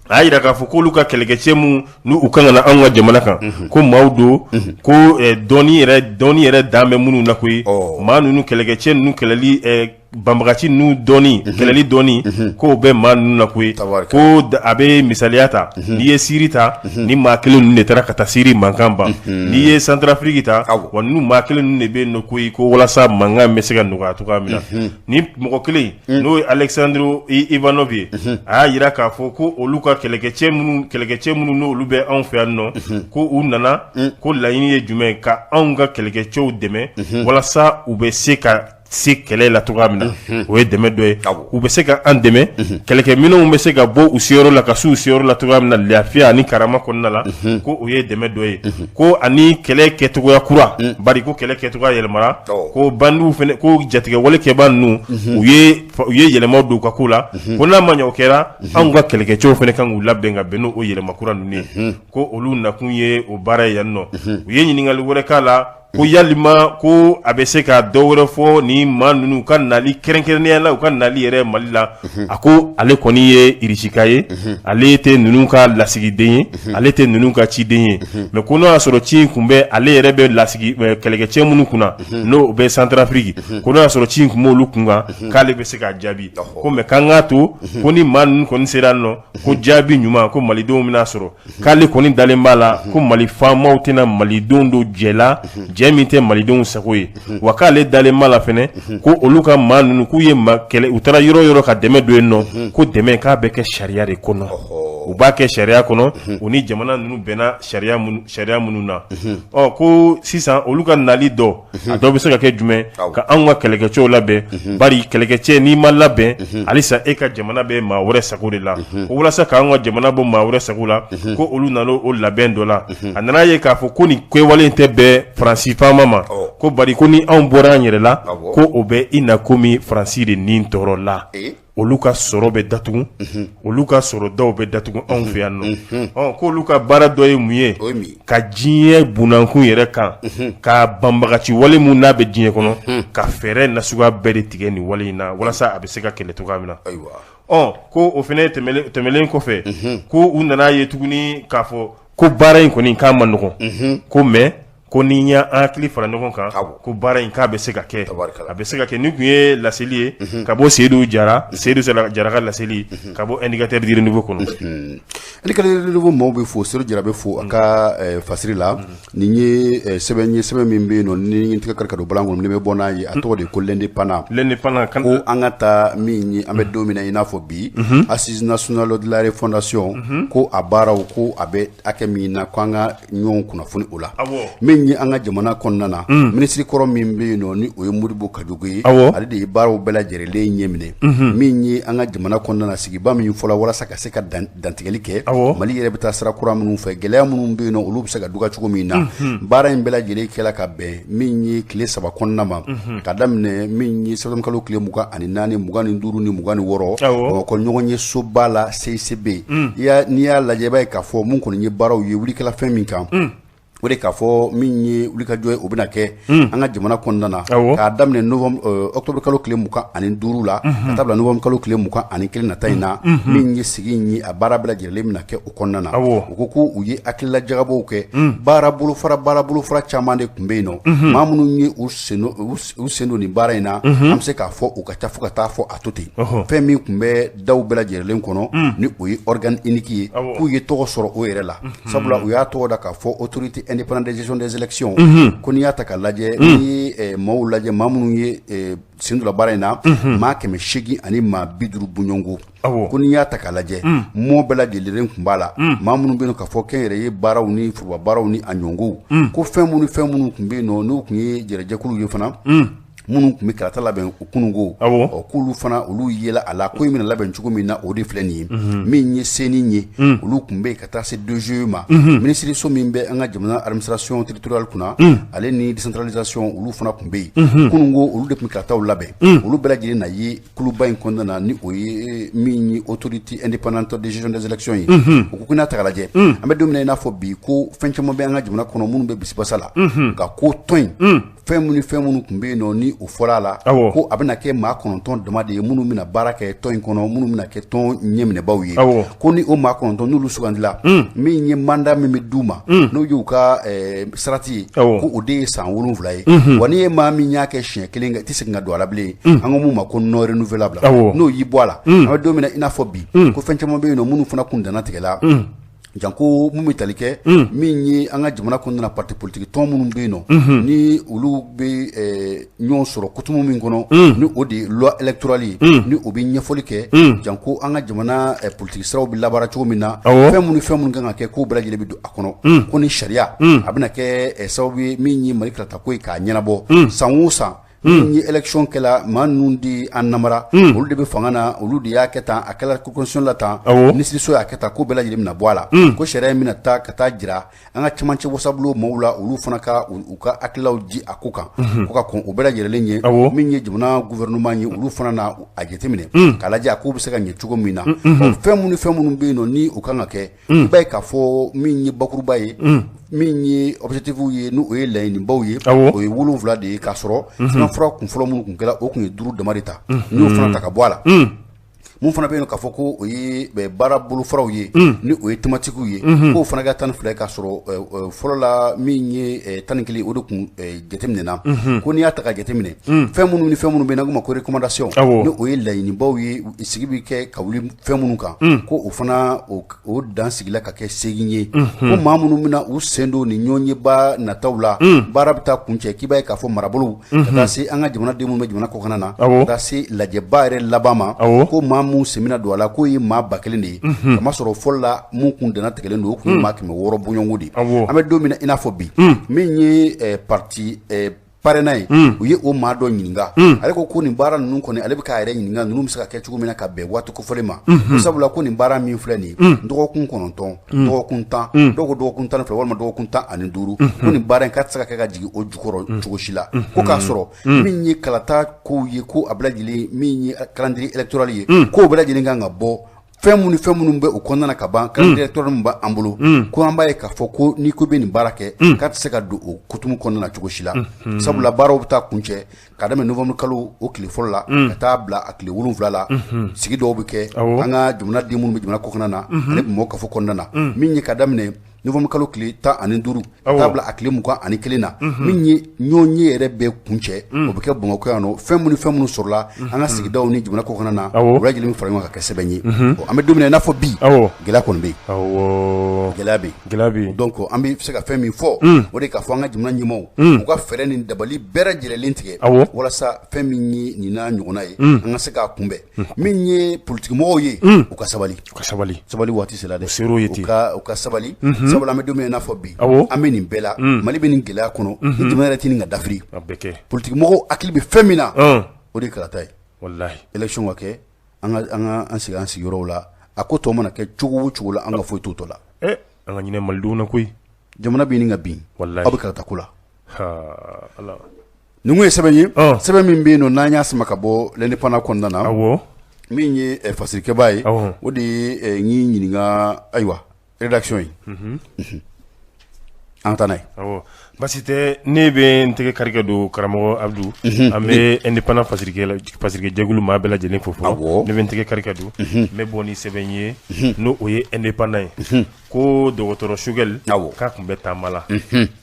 A y'a jira k'a fɔ k'olu ka kɛlɛkɛcɛ minnu n'u kan ka na anw ka jamana kan, ko maaw don ko dɔnni yɛrɛ dan bɛ minnu na koyi. Maa ninnu kɛlɛkɛcɛ ninnu kɛlɛli banbagaci ninnu dɔnni kɛlɛli dɔnni k'o bɛ maa ninnu na koyi. Ko a bɛ misaliya ta, n'i ye Siri ta, ni maa kelen ninnu de taara ka taa Siri mankan ban. N'i ye Santarafiriki ta, wa ninnu maa kelen ninnu de bɛ yen nɔ koyi, ko walasa mankan bɛ se ka nɔgɔya cogoya min na. Ni mɔgɔ kelen n'o ye Alexandre Ivanov ye, a y'a jira k'a fɔ ko olu ka kɛlɛkɛcɛ minnu n'olu bɛ anw fɛ yan nɔ, ko u nana ko laɲini ye jumɛn, ka anw ka kɛlɛkɛcɛw dɛmɛ walasa u bɛ se ka se kɛlɛ la cogoya min na. O ye dɛmɛ dɔ ye. U bɛ se ka an dɛmɛ, kɛlɛkɛminɛnw bɛ se ka bɔ u seyɔrɔ la ka se u seyɔrɔ la cogoya min na lafiya ani karama kɔnɔna la, ko o ye dɛmɛ dɔ ye. Ko ani kɛlɛ kɛcogoya kura, bari ko kɛlɛ kɛcogoya yɛlɛmara, ko bandiw fana, ko jatigɛwale kɛbaa ninnu u ye yɛlɛmaw don u ka ko la, ko n'a ma ɲɛ o kɛra, anw ka kɛlɛkɛcɛw fana kan k'u labɛn ka bɛn n'o yɛlɛma kura ninnu ye. Ko olu nakun ye o baara ye yan nɔ. U ye ɲininkali wɛrɛ k'a la ko yalima ko a bɛ se ka dɔ wɛrɛ fɔ ni maa ninnu ka nali kɛrɛnkɛrɛnnenya la, u ka nali yɛrɛ Mali la. A ko ale kɔni ye irisika ye, ale tɛ ninnu ka lasigiden ye, ale tɛ ninnu ka ciden ye, mais ko n'o y'a sɔrɔ ci in kun bɛ ale yɛrɛ bɛ lasigi kɛlɛkɛcɛ minnu kunna n'o bɛ Santarafiriki, ko n'o y'a sɔrɔ ci in kun b'olu kun kan, k'ale bɛ se k'a jaabi. Ko mais k'an k'a to ko ni maa ninnu kɔni sera nɔ, ko jaabi ɲuman ko malidenw bɛna sɔrɔ. K'ale kɔni dalen b'a la ko Mali faamaw tɛna malidenw don jɛ la, jɛ min tɛ malidenw sago ye. Wa k'ale dalen b'a la fɛnɛ ko olu ka maa ninnu k'u ye maa kɛlɛ, u taara yɔrɔ yɔrɔ ka dɛmɛ don yen nɔ, ko dɛmɛ k'a bɛ kɛ sariya de kɔnɔ, u b'a kɛ sariya kɔnɔ, u ni jamana ninnu bɛnna sariya minnu na. Ɔ ko sisan olu ka nali dɔ a dɔ bɛ se ka kɛ jumɛn, ka anw ka kɛlɛkɛcɛw labɛn, bari kɛlɛkɛcɛ n'i ma labɛn halisa e ka jamana bɛ maa wɛrɛ sago de la. Ko walasa k'an ka jamana bɔ maa wɛrɛ sago la, ko olu nana o labɛn dɔ la. A nana ye k'a fɔ ko nin kɛwale in tɛ bɛn Faransi faama ma, ko bari ko ni anw bɔra an yɛrɛ la, ko o bɛ i na komi Faransi de ni tɔɔrɔ la, olu ka sɔrɔ bɛ datugu, olu ka sɔrɔdaw bɛ datugu anw fɛ yan nɔ. Ɔ k'olu ka baara dɔ ye mun ye, ka diɲɛ bunankun yɛrɛ kan, ka banbagaci wale min n'a bɛ diɲɛ kɔnɔ, ka fɛɛrɛ nasuguya bɛɛ de tigɛ nin wale in na walasa a bɛ se ka kɛlɛ cogoya min na. Ɔ ko o fana tɛmɛlen kɔfɛ, ko u nana ye tuguni k'a fɔ ko baara in kɔni k'a man nɔgɔn, ko mais ko ni y'an hakili fara ɲɔgɔn kan, ko baara in k'a bɛ se ka kɛ, a bɛ se ka kɛ. Nin tun ye laseli ye ka bɔ Seyidu Jara, Seyidu Jara ka laseli ka bɔ Indicateur du Renouveau kɔnɔ. Indicateur du Renouveau maaw bɛ fo, Seyidu Jara bɛ fo a ka fasiri la. Nin ye sɛbɛn ye, sɛbɛn min bɛ yen nɔ ni n tɛgɛ kari ka don balan kɔnɔ, ni bɛ bɔ n'a ye, a tɔgɔ de ko L'Indépendant. L'Indépendant. Ko an ka taa min ye, an bɛ don min na i n'a fɔ bi, Assise nationale de la refondation, ko a baaraw ko a bɛ hakɛ min na, ko an ka ɲɔgɔn kunnafoni o la. Min ye an ka jamana kɔnɔna na, minisiri kɔrɔ min bɛ yen nɔ ni o ye Modibo Kajogo ye, ale de ye baaraw bɛɛ lajɛlen ɲɛminɛ. Min ye an ka jamana kɔnɔna na, sigiba min fɔla walasa ka se ka dantigɛli kɛ, Mali yɛrɛ bɛ taa sira kura minnu fɛ, gɛlɛya minnu bɛ yen nɔ olu bɛ se ka duga cogo min na, baara in bɛɛ lajɛlen kɛla ka bɛn min ye tile 3 kɔnɔna ma, ka daminɛ min ye septembre kalo tile 24, 25 ni 26, Bamakɔ ɲɔgɔn ye soba la CICB. N'i y'a lajɛ, i b'a ye k'a fɔ mun kɔni ye baaraw ye, wulikɛla fɛn min kan. O de k'a fɔ min ye wulikajɔ ye, o bɛna kɛ an ka jamana kɔnɔna na k'a daminɛ octobre kalo tile 25 la ka taa bila novembre kalo tile 21 nata in na. Min ye sigi in ye, a baara bɛɛ lajɛlen bɛna kɛ o kɔnɔna na. U ko ko u ye hakilila jagabɔw kɛ, baara bolofara caman de tun bɛ yen nɔ. Maa minnu ye u sen don nin baara in na, an bɛ se k'a fɔ u ka ca fo ka taa fɔ a to ten. Fɛn min tun bɛ daw bɛɛ lajɛlen kɔnɔ, ni o ye organe unique ye, k'u ye tɔgɔ sɔrɔ o yɛrɛ la, sabula u y'a tɔgɔ da k'a fɔ autorité indépendante de gestion des élections. Ko n'i y'a ta ka lajɛ, n'i ye maaw lajɛ, maa minnu ye sen don baara in na, maa 800 ani maa 50 bɔɲɔgɔnko. Ko n'i y'a ta k'a lajɛ, mɔ bɛɛ lajɛlen tun b'a la, maa minnu bɛ yen k'a fɔ kɛnyɛrɛye baaraw ni foroba baaraw ni a ɲɔgɔnw, ko fɛn minnu tun bɛ yen nɔ, n'u tun ye jɛrɛjɛkuluw ye fana, minnu tun bɛ kalata labɛn kununko, ɔ k'olu fana olu yela a la. Ko in bɛna labɛn cogo min na, o de filɛ nin ye. Min ye CENI ye, olu tun bɛ yen ka taa se DGE ma, minisiriso min bɛ an ka jamana administration territoriale kunna ale ni décentralisation, olu fana tun bɛ yen kununko, olu de tun bɛ kalataw labɛn. Olu bɛɛ lajɛlen na ye kuluba in kɔnɔna na, ni o ye min ye autorité indépendante de gestion des élections ye. U ko n'a ta k'a lajɛ, an bɛ don min na i n'a fɔ bi, ko fɛn caman bɛ an ka jamana kɔnɔ minnu bɛ bisibasa la, nka ko tɔn in, fɛn minnu tun bɛ yen nɔ, ni o fɔra a la, ko a bɛna kɛ maa 9 dama de ye minnu bɛna baara kɛ tɔn in kɔnɔ, minnu bɛna kɛ tɔn ɲɛminɛbaw ye. Ko ni o maa 9 n'olu sugandila, min ye mandat min bɛ d'u ma, n'o y'u ka sarati ye, ko o de ye san 7 ye. Wa n'i ye maa min y'a kɛ siɲɛ kelen, i tɛ segin ka don a la bilen. An ko mun ma ko non renouvelable, n'o y'i bɔ a la. An bɛ don min na i n'a fɔ bi, ko fɛn caman bɛ yen nɔ minnu fana kun danna tigɛ la, janko mun bɛ tali kɛ min ye an ka jamana kɔnɔna parti politique tɔn minnu bɛ yen nɔ, ni olu bɛ ɲɔgɔn sɔrɔ coutume min kɔnɔ, ni o de ye loi électorale ye, ni o bɛ ɲɛfɔli kɛ janko an ka jamana politique siraw bɛ labaara cogo min na, fɛn minnu kan ka kɛ, k'o bɛɛ lajɛlen bɛ don a kɔnɔ. Ko ni sariya a bɛna kɛ sababu ye min ye Mali kalata ko ye k'a ɲɛnabɔ san o san. Min ye élection kɛla, maa ninnu di an namara, olu de bɛ fanga na, olu de y'a kɛ tan, a kɛla constitution la tan, minisiriso y'a kɛ tan, ko bɛɛ lajɛlen bɛna bɔ a la. Ko sariya in bɛna taa ka taa jira an ka cɛmancɛ wasabulon maaw la, olu fana ka u ka hakililaw di a ko kan, ko ka kɔn o bɛɛ lajɛlen ɲɛ. Min ye jamana gouvernement ye, olu fana na a jateminɛ k'a lajɛ a ko bɛ se ka ɲɛ cogo min na. Fɛn minnu bɛ yen nɔ, ni o kan ka kɛ, i b'a ye k'a fɔ min ye bakuruba ye, min ye objectif ye, n'o ye laɲinibaw ye, o ye 7 de ye, k'a sɔrɔ sɛbɛnfura kun fɔlɔ minnu tun kɛra, o tun ye 5 dama de ta. N'i y'o fana ta ka bɔ a la, mun fana bɛ yen k'a fɔ ko o ye baara bolofaraw ye, ni o ye thématique ye, k'o fana ka 12, k'a sɔrɔ fɔlɔ la min ye 11, o de tun jateminɛna. Ko n'i y'a ta ka jateminɛ, fɛn minnu ni fɛn minnu bɛ yen n'an k'o ma ko recommandation, ni o ye laɲinibaw ye, sigi bɛ kɛ ka wuli fɛn minnu kan, ko o fana o dan sigila ka kɛ 8 ye. Ko maa minnu bɛna u sen don ni ɲɔgɔnyeba nataw la, baara bɛ taa kuncɛ, k'i b'a ye k'a fɔ marabolo ka taa se an ka jamanaden minnu bɛ jamana kɔkan na, ka taa se lajɛba yɛrɛ laban ma, ko maa mun sen bɛna don a la, k'o ye maa 1000 de ye, kamasɔrɔ fɔlɔ la mun kun danna tigɛlen don, o kun ye maa 600 bɔɲɔgɔnko de ye. An bɛ don min na i n'a fɔ bi, min ye parti PARENA ye, u ye o maa dɔ ɲininka. Ale ko ko nin baara ninnu kɔni, ale bɛ k'a yɛrɛ ɲininka ninnu bɛ se ka kɛ cogo min na ka bɛn waati kofɔlen ma, ko sabula ko nin baara min filɛ nin ye, dɔgɔkun 9, dɔgɔkun 10, dɔw ko dɔgɔkun 12 walima dɔgɔkun 15, ko nin baara in k'a tɛ se ka kɛ ka jigin o jukɔrɔ cogo si la, ko k'a sɔrɔ min ye kalata kow ye, ko a bɛɛ lajɛlen, min ye calendrier électoral ye, k'o bɛɛ lajɛlen kan ka bɔ fɛn minnu fɛn minnu bɛ o kɔnɔna na ka ban, calendrier électoral min b'an bolo, ko an b'a ye k'a fɔ ko n'i ko i bɛ nin baara kɛ, k'a tɛ se ka don o coutume kɔnɔna na cogo si la, sabula baaraw bɛ taa kuncɛ ka daminɛ novembre kalo o tile fɔlɔ la ka taa bila a tile 7 la. Sigi dɔw bɛ kɛ an ka jamanaden minnu bɛ jamana kɔkan na ani Bamakɔ kafo kɔnɔna na, min ye ka daminɛ novembre kalo tile 15 ka taa bila a tile 21 na, min ye ɲɔgɔn ye yɛrɛ bɛ kuncɛ, o bɛ kɛ Bamakɔ yan nɔ. Fɛn minnu sɔrɔla an ka sigidaw ni jamana kɔkan na, o bɛɛ lajɛlen bɛ fara ɲɔgɔn kan ka kɛ sɛbɛn ye. An bɛ don min na i n'a fɔ bi, gɛlɛya kɔni bɛ yen, gɛlɛya bɛ yen. Gɛlɛya bɛ yen. Donc an bɛ se ka fɛn min fɔ, o de k'a fɔ an ka jamana ɲɛmaaw u ka fɛɛrɛ ni dabali bɛɛ lajɛlen tigɛ walasa fɛn min ye nin n'a ɲɔgɔnna ye, an ka se k'a kunbɛn. Min ye politikimɔgɔw ye, u ka sabali. U ka sabali. Sabali waati sera dɛ. O ser'o ye ten. U ka sabali, sabula an bɛ don min na i n'a fɔ bi, an bɛ nin bɛɛ la, Mali bɛ nin gɛlɛya kɔnɔ, ni jamana yɛrɛ tɛ nin ka dafiri. A bɛ kɛ. Politikimɔgɔw hakili bɛ fɛn min na, o de ye kalata ye. Walahi. Élection ka kɛ, an ka an sigi an sigiyɔrɔw la. A ko tɔ mana kɛ cogo o cogo la, an ka foyi t'o tɔ la. An ka ɲinɛ malidenw na koyi. Jamana bɛ ɲini ka bin. Walahi. Aw bɛ kalata ko la. Ha Ala. Nin kun ye sɛbɛn ye, sɛbɛn min bɛ yen nɔ, n'an y'a sama ka bɔ L'Indépendant kɔnɔna na. Min ye fasirikɛba ye, o de ye n y'i ɲininka, ayiwa, rédaction ye. An ka taa n'a ye. Awɔ, basi tɛ. Ne bɛ n tɛgɛ kari ka don, karamɔgɔ Abudu. An bɛ Indépendant fasirikɛ jɛkulu maa bɛɛ lajɛlen fo fɔlɔ. Ne bɛ n tɛgɛ kari ka don, n bɛ bɔ ni sɛbɛn ye, n'o o ye Indépendant ye, ko dɔgɔtɔrɔ Choguel k'a tun bɛ taama la,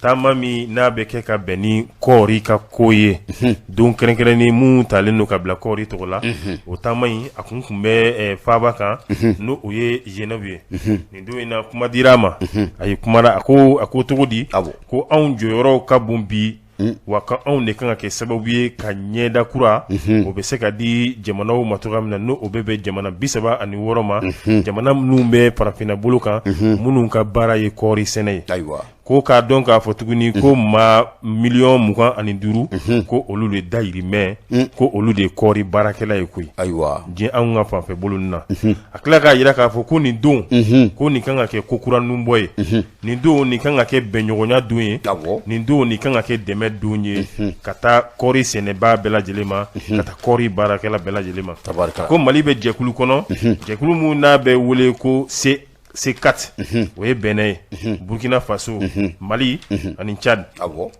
taama min n'a bɛ kɛ ka bɛn ni kɔɔri ka ko ye, don kɛrɛnkɛrɛnnen minnu talen don ka bila kɔɔri tɔgɔ la. O taama in, a kun bɛ faaba kan, n'o o ye Genève ye. Nin don in na, kuma dira a ma, a ye kuma, a ko cogo di? Ko anw jɔyɔrɔw ka bon bi wa, ka anw de kan ka kɛ sababu ye ka ɲɛda kura o bɛ se ka di jamanaw ma cogoya min na, n'o o bɛ bɛn jamana 36 ma, jamana minnu bɛ farafinna bolo kan, minnu ka baara ye kɔɔri sɛnɛ ye. Ko k'a dɔn k'a fɔ tuguni ko maa miliyɔn 25, ko olu de dayirimɛ, ko olu de ye kɔɔri baarakɛla ye koyi. Diɲɛ, anw ka fanfɛ bolo na. A tila k'a jira k'a fɔ ko nin don, ko nin kan ka kɛ ko kura bɔ ye, nin don nin kan ka kɛ bɛnɲɔgɔnya don ye, nin don nin kan ka kɛ dɛmɛ don ye ka taa kɔɔri sɛnɛbaa bɛɛ lajɛlen ma, ka taa kɔɔri baarakɛla bɛɛ lajɛlen ma. Ko Mali bɛ jɛkulu kɔnɔ, jɛkulu min n'a bɛ wele ko C4, o ye Bénin ye, Burkina Faso, Mali ani Tchad.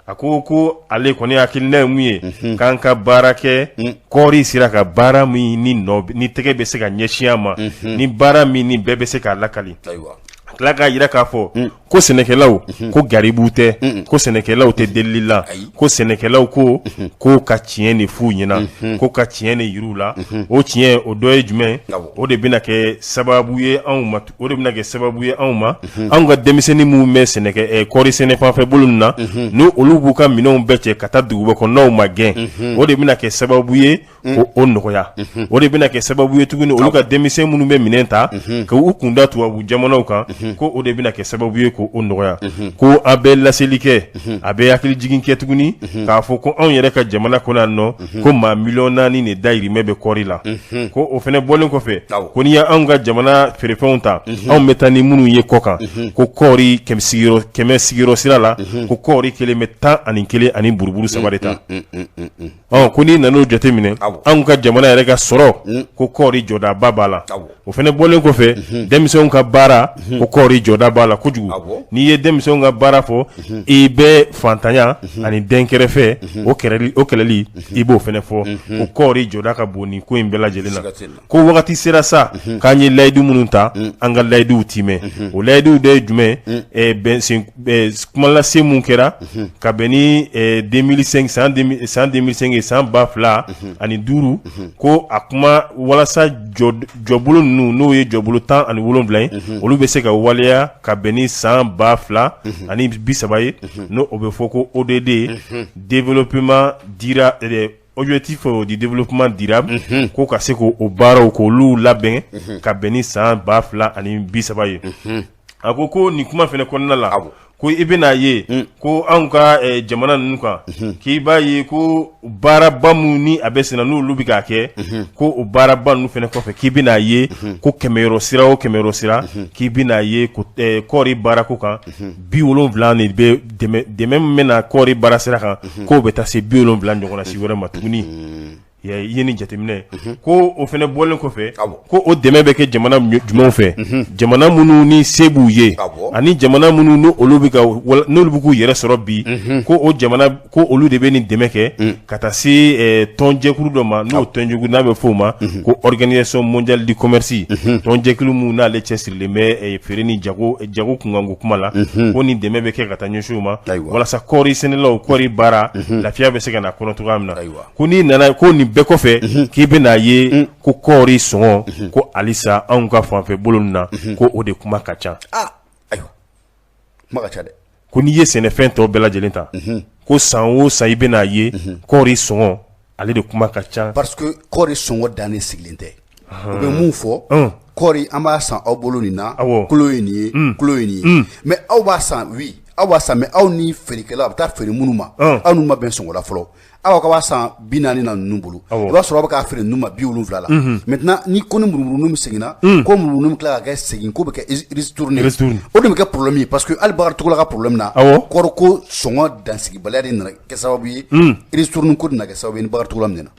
A ko ale kɔni hakilina ye mun ye? K'an ka baara kɛ kɔɔri sera ka baara min ni nɔ ni tɛgɛ bɛ se ka ɲɛsin a ma, ni baara min ni bɛɛ bɛ se k'a lakali. A tila k'a jira k'a fɔ ko sɛnɛkɛlaw ko garibu tɛ, ko sɛnɛkɛlaw tɛ delili la, ko sɛnɛkɛlaw ko ka tiɲɛ de f'u ɲɛna, ko ka tiɲɛ de yir'u la. O tiɲɛ o dɔ ye jumɛn? O de bɛna kɛ sababu ye anw ma, o de bɛna kɛ sababu ye anw ma, anw ka denmisɛnnin minnu bɛ sɛnɛkɛ kɔɔri sɛnɛ fanfɛ bolo na, n'o olu b'u ka minɛnw bɛɛ cɛ ka taa duguba kɔnɔnaw ma gɛn, o de bɛna kɛ sababu ye ko o nɔgɔya. O de bɛna kɛ sababu ye tuguni, olu ka denmisɛn minnu bɛ minɛn ta ka u kunda tubabu jamanaw kan, ko o de bɛna kɛ sababu ye ko o nɔgɔya. Ko a bɛ laseli kɛ, a bɛ hakili jigin kɛ tuguni k'a fɔ ko anw yɛrɛ ka jamana kɔnɔ yan nɔ, ko maa miliyɔn 4 de dayirimɛ bɛ kɔɔri la. Ko o fana bɔlen kɔfɛ, ko n'i y'anw ka jamana feerefɛnw ta, anw bɛ taa ni minnu ye kɔ kan, ko kɔɔri 100 sigiyɔrɔ sira la, ko kɔɔri kelen bɛ 11 ani buruburu saba de ta. Ɔ, ko n'i nan'o jateminɛ, anw ka jamana yɛrɛ ka sɔrɔ, ko kɔɔri jɔdaba b'a la. O fana bɔlen kɔfɛ, denmisɛnw ka baara, ko kɔɔri jɔda b'a la kojugu. N'i ye denmisɛnw ka baara fɔ, i bɛ fantanya ani dɛnkɛrɛfɛ o o kɛlɛli, i b'o fana fɔ, ko kɔɔri jɔda ka bon nin ko in bɛɛ lajɛlen na. Ko wagati sera sa k'an ye layidu minnu ta, an ka layiduw timɛ. O layiduw de ye jumɛn? Bɛn kumalase mun kɛra ka bɛn ni 2005, san 2005 ye, san 2005, ko a kuma walasa jɔbolo ninnu, n'o ye jɔbolo 17 ye, olu bɛ se ka waleya ka bɛn ni san 2030 ye, n'o o bɛ fɔ ko ODD, développement durable, objectif du développement durable, ko ka se k'o baaraw k'olu labɛn ka bɛn ni san 2030 ye. A ko nin kuma fana kɔnɔna la, ko i bɛna'a ye ko anw ka jamana ninnu kan, k'i b'a ye ko baaraba minnu ni a bɛ sen n'olu bɛ k'a kɛ, ko o baaraba ninnu fana kɔfɛ, k'i bɛna'a ye ko kɛmɛyɔrɔ sira o kɛmɛyɔrɔ sira, k'i bɛna'a ye kɔɔri baarako kan, 70 de bɛ dɛmɛ min bɛ na kɔɔri baara sira kan, k'o bɛ taa se 70 ɲɔgɔnna si wɛrɛ ma tuguni. I ye nin jateminɛ? Ko o fana bɔlen kɔfɛ, ko o dɛmɛ bɛ kɛ jamana jumɛnw fɛ? Jamana minnu ni se b'u ye, ani jamana minnu ni olu bɛ n'olu bɛ k'u yɛrɛ sɔrɔ bi, ko o jamana, ko olu de bɛ nin dɛmɛ kɛ ka taa se tɔnjɛkulu dɔ ma, n'o tɔnjɛkulu n'a bɛ fɔ o ma ko Organisation mondiale du commerce, tɔnjɛkulu min n'ale cɛsirilen bɛ feere ni jago jago kunkanko kuma la, ko nin dɛmɛ bɛ kɛ ka taa ɲɛsin o ma walasa kɔɔri sɛnɛlaw, kɔɔri baara, lafiya bɛ se ka na kɔnɔ cogoya min na. Ko n'i nana ko nin bɛɛ kɔfɛ, k'i bɛna'a ye ko kɔɔri sɔngɔ, ko halisa anw ka fanfɛ bolo na, ko o de kuma ka ca. Ayiwa, kuma ka ca dɛ. Ko n'i ye sɛnɛfɛn tɔ bɛɛ lajɛlen ta, ko san o san i bɛna'a ye kɔɔri sɔngɔ, ale de kuma ka ca. Parce que kɔɔri sɔngɔ dannen sigilen tɛ. U bɛ mun fɔ? Kɔɔri, an b'a san aw bolo nin na, kolo ye nin ye, kolo ye nin ye, mais aw b'a san, oui, aw b'a san, mais aw ni feerekɛla a bɛ taa feere minnu ma, aw n'u ma bɛn sɔngɔ la fɔlɔ. Aw ka b'a san 40 na ninnu bolo, i b'a sɔrɔ aw bɛ k'a feere ninnu ma 70 la. Maintenant, ni ko ni murumuru min seginna, ko murumuru min tila ka kɛ segin, ko bɛ kɛ ristourne, o de bɛ kɛ problème ye, parce que hali Bakari Togola ka problème na, kɔɔri ko sɔngɔ dansigibaliya de nana kɛ sababu ye, ristourne ko de nana kɛ sababu ye ni Bakari Togola minɛna.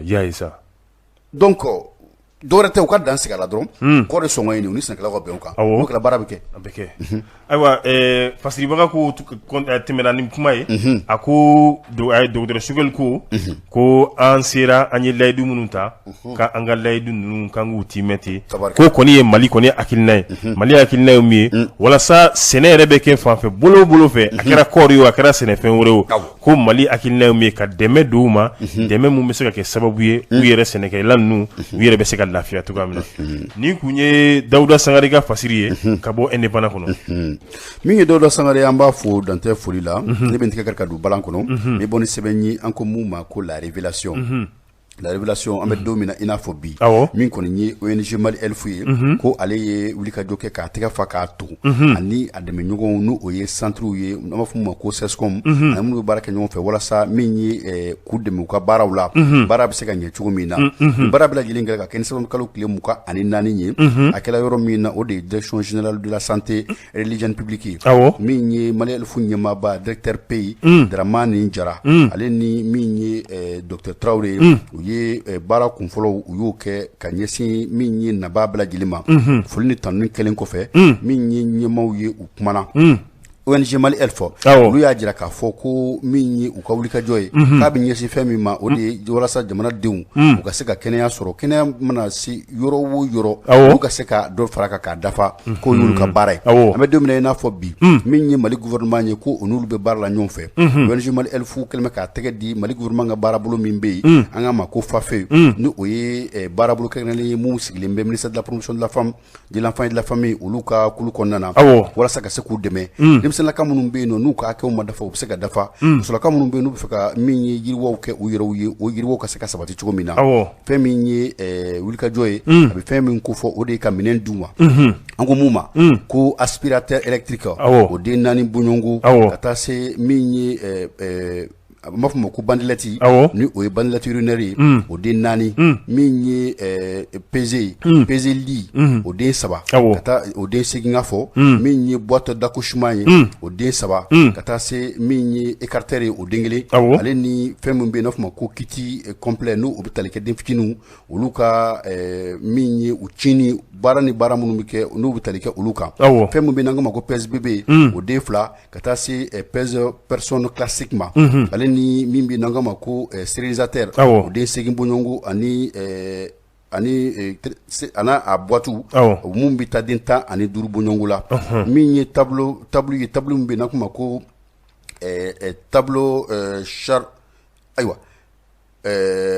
Y'a ye sa. Donc dɔwɛrɛ tɛ, u ka dan sigi a la dɔrɔn. Kɔɔri sɔngɔ ye nin, u ni sɛnɛkɛlaw ka bɛn o kan, n'o kɛra, baara bɛ kɛ. A bɛ kɛ. Ayiwa, fasiribaga ko tɛmɛna ni kuma ye, a ko a ye docteur Choguel ko ko an sera, an ye layidu minnu ta, ka an ka layidu ninnu kan k'u timɛ ten. Ko kɔni ye Mali kɔni hakilina ye, Mali hakilina ye min ye, walasa sɛnɛ yɛrɛ bɛ kɛ fanfɛ bolo o bolo fɛ, a kɛra kɔɔri ye o, a kɛra sɛnɛfɛn wɛrɛ o, ko Mali hakilina ye min ye, ka dɛmɛ don u ma, dɛmɛ min bɛ se ka kɛ sababu ye u yɛrɛ sɛnɛkɛla ninnu, u yɛrɛ bɛ se ka lafiya cogoya min na. Nin kun ye Dawuda Sangare ka fasiri ye ka bɔ Indépendant kɔnɔ. Min ye Dawuda Sangare, an b'a fo dantɛ foli la. Ne bɛ n tɛgɛ kari ka don balan kɔnɔ, n bɛ bɔ ni sɛbɛn ye, an ko mun ma ko La Révélation. La Révélation, an bɛ don min na i n'a fɔ bi, min kɔni ye ONG Mali Health ye, ko ale ye wulikajɔ kɛ k'a tɛgɛ fa k'a to ani a dɛmɛɲɔgɔnw, n'o o ye centrew ye, an b'a fɔ min ma ko CSCOM, ani minnu bɛ baara kɛ ɲɔgɔn fɛ, walasa min ye k'u dɛmɛ u ka baaraw la, baara bɛ se ka ɲɛ cogo min na. Baara bɛɛ lajɛlen kɛra ka kɛ ni septembre kalo tile 24 ye. A kɛra yɔrɔ min na, o de ye Direction générale de la santé et de l'hygiène publique ye. Min ye Mali Health ɲɛmaaba, directeur pays, Dramani Jara, ale ni min ye docteur Traoré ye, u ye baara kunfɔlɔw, u y'o kɛ ka ɲɛsin min ye nabaa bɛɛ lajɛlen ma. Foli ni tanuni kɛlen kɔfɛ, min ye ɲɛmaaw ye, u kumana. ONG Mali Health, olu y'a jira k'a fɔ ko min ye u ka wulikajɔ ye, k'a bɛ ɲɛsin fɛn min ma, o de ye walasa jamanadenw u ka se ka kɛnɛya sɔrɔ. Kɛnɛya mana se yɔrɔ o yɔrɔ, olu ka se ka dɔ fara kan k'a dafa, k'o y'olu ka baara ye. An bɛ don min na i n'a fɔ bi, min ye Mali gouvernement ye, ko o n'olu bɛ baara la ɲɔgɔn fɛ. ONG Mali Health kɛlen bɛ k'a tɛgɛ di Mali gouvernement ka baarabolo min bɛ yen, an k'a ma ko FAFE, ni o ye baarabolo kɛrɛnkɛrɛnnen ye mun sigilen bɛ ministère de la promotion de la femme, de l'enfant et de la famille, olu ka kulu kɔnɔna na, walasa ka se k'u dɛmɛ, denmisɛnninlaka minnu bɛ yen nɔ, n'u ka hakɛw ma dafa, u bɛ se ka dafa, musolaka minnu bɛ yen, n'u bɛ fɛ ka min ye yiriwaw kɛ u yɛrɛw ye, o yiriwaw ka se ka sabati cogo min na. Fɛn min ye wulikajɔ ye, a bɛ fɛn min kofɔ, o de ye ka minɛn d'u ma, an ko mun ma ko aspirateur électrique, o den 4 bɔɲɔgɔnko, ka taa se min ye a b'a fɔ ma ko bandelette, ni o ye bandelette urinaire ye, o den 4, min ye pèse ye, pèse lit, o den 3, ka taa o den 8 ka fɔ, min ye boîte d'accouchement ye, o den 3, ka taa se min ye écarteur ye, o den 1, ale ni fɛn min bɛ yen n'a fɔ ma ko kit complet, n'o o bɛ tali kɛ den fitininw, olu ka min ye u cini baara ni baara minnu bɛ kɛ, n'u bɛ tali kɛ olu kan. Fɛn min bɛ yen n'an k'a ma ko pèse bébé, o den 2, ka taa se pèse personne classique ma, ale ni min bɛ n'an k'a ma ko stérilisateur, o den 8 bɔɲɔgɔnko, ani a n'a boîte, o mun bɛ taa den 15 bɔɲɔgɔnko la, min ye tableau ye, tableau min bɛ yen n'an k'a ma ko tableau char, ayiwa,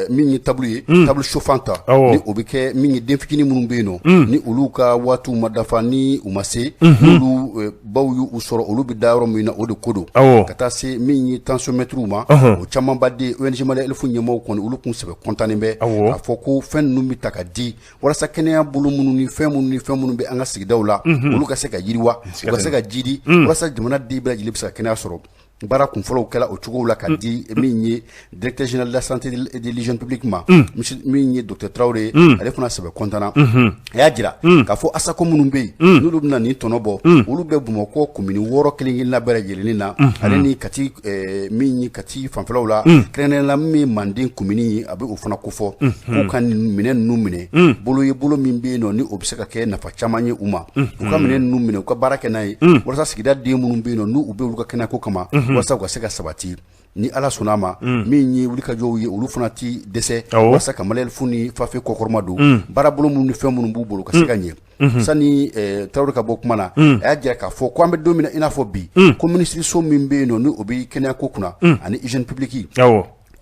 min ye table ye, table chauffante, ni o bɛ kɛ min ye den fitinin minnu bɛ yen nɔ, ni olu ka waatiw ma dafa, ni u ma se, n'olu baw y'u sɔrɔ, olu bɛ da yɔrɔ min na, o de ko don, ka taa se min ye tensiomètre ma, o camanba de. ONG Mali Health ɲɛmaaw kɔni, olu kun sɛbɛ kɔntannen bɛ k'a fɔ ko fɛn ninnu bɛ ta ka di walasa kɛnɛya bolo minnu ni fɛn minnu ni fɛn minnu bɛ an ka sigidaw la, olu ka se ka yiriwa, u ka se ka jidi, walasa jamana den bɛɛ lajɛlen bɛ se ka kɛnɛya sɔrɔ. Baara kunfɔlɔw kɛla o cogo la ka di min ye directeur général de la santé et de l'hygiène publique ma, min ye docteur Traoré ye, ale fana sɛbɛ kɔntana. A y'a jira k'a fɔ ASACO minnu bɛ yen, n'olu bɛna nin tɔnɔ bɔ, olu bɛ Bamakɔ commune 6 kelen kelenna bɛɛ lajɛlen na, ale ni Kati, min ye Kati fanfɛlaw la, kɛrɛnkɛrɛnnenya la min ye Manden commune ye, a bɛ o fana kofɔ k'u ka minɛn ninnu minɛ bolo ye, bolo min bɛ yen nɔ, ni o bɛ se ka kɛ nafa caman ye u ma, u ka minɛn ninnu minɛ, u ka baara kɛ n'a ye, walasa sigida den minnu bɛ yen nɔ, n'u bɛ olu ka kɛnɛyako kama, walasa u ka se ka sabati. Ni Ala sɔnna a ma, min ye wulikajɔw ye, olu fana ti dɛsɛ walasa ka Mali Health ni FAFE kɔkɔrɔma don baarabolo minnu ni fɛn minnu b'u bolo ka se ka ɲɛ. Sani Traoré ka bɔ kuma na, a y'a jira k'a fɔ ko an bɛ don min na i n'a fɔ bi, ko minisiriso min bɛ yen nɔ, ni o bɛ kɛnɛyako kunna ani hygiène publique,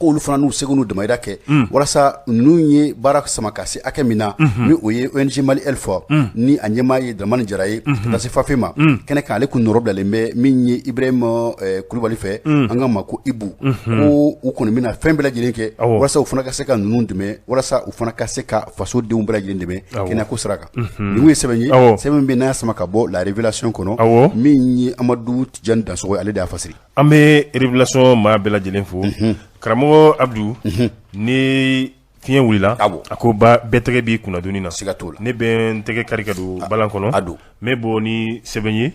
k'olu fana n'u seko n'u damayira kɛ walasa ninnu ye baara sama ka se hakɛ min na, ni o ye ONG Mali Health, ni a ɲɛmaa ye Dramani Jara ye, ka taa se FAFE ma. Kɛnɛ kan, ale kun nɔrɔ bilalen bɛ min ye Ibrahima Kulubali fɛ, an k'a ma ko Ibu, ko u kɔni bɛna fɛn bɛɛ lajɛlen kɛ walasa u fana ka se ka ninnu dɛmɛ, walasa u fana ka se ka fasodenw bɛɛ lajɛlen dɛmɛ kɛnɛyako sira kan. Nin ye sɛbɛn ye, sɛbɛn min bɛ n'a sama ka bɔ La Révélation kɔnɔ, min ye Amadu Tijani Dansɔgɔ, ale de y'a fasiri. An bɛ Révélation maa bɛɛ lajɛlen fo. Karamɔgɔ Abdu, ni fiɲɛ wulila, a ko bɛɛ tɛgɛ b'i kunnadoni na. Siga t'o la. Ne bɛ n tɛgɛ kari ka don balan kɔnɔ. A don. N bɛ bɔ ni sɛbɛn ye.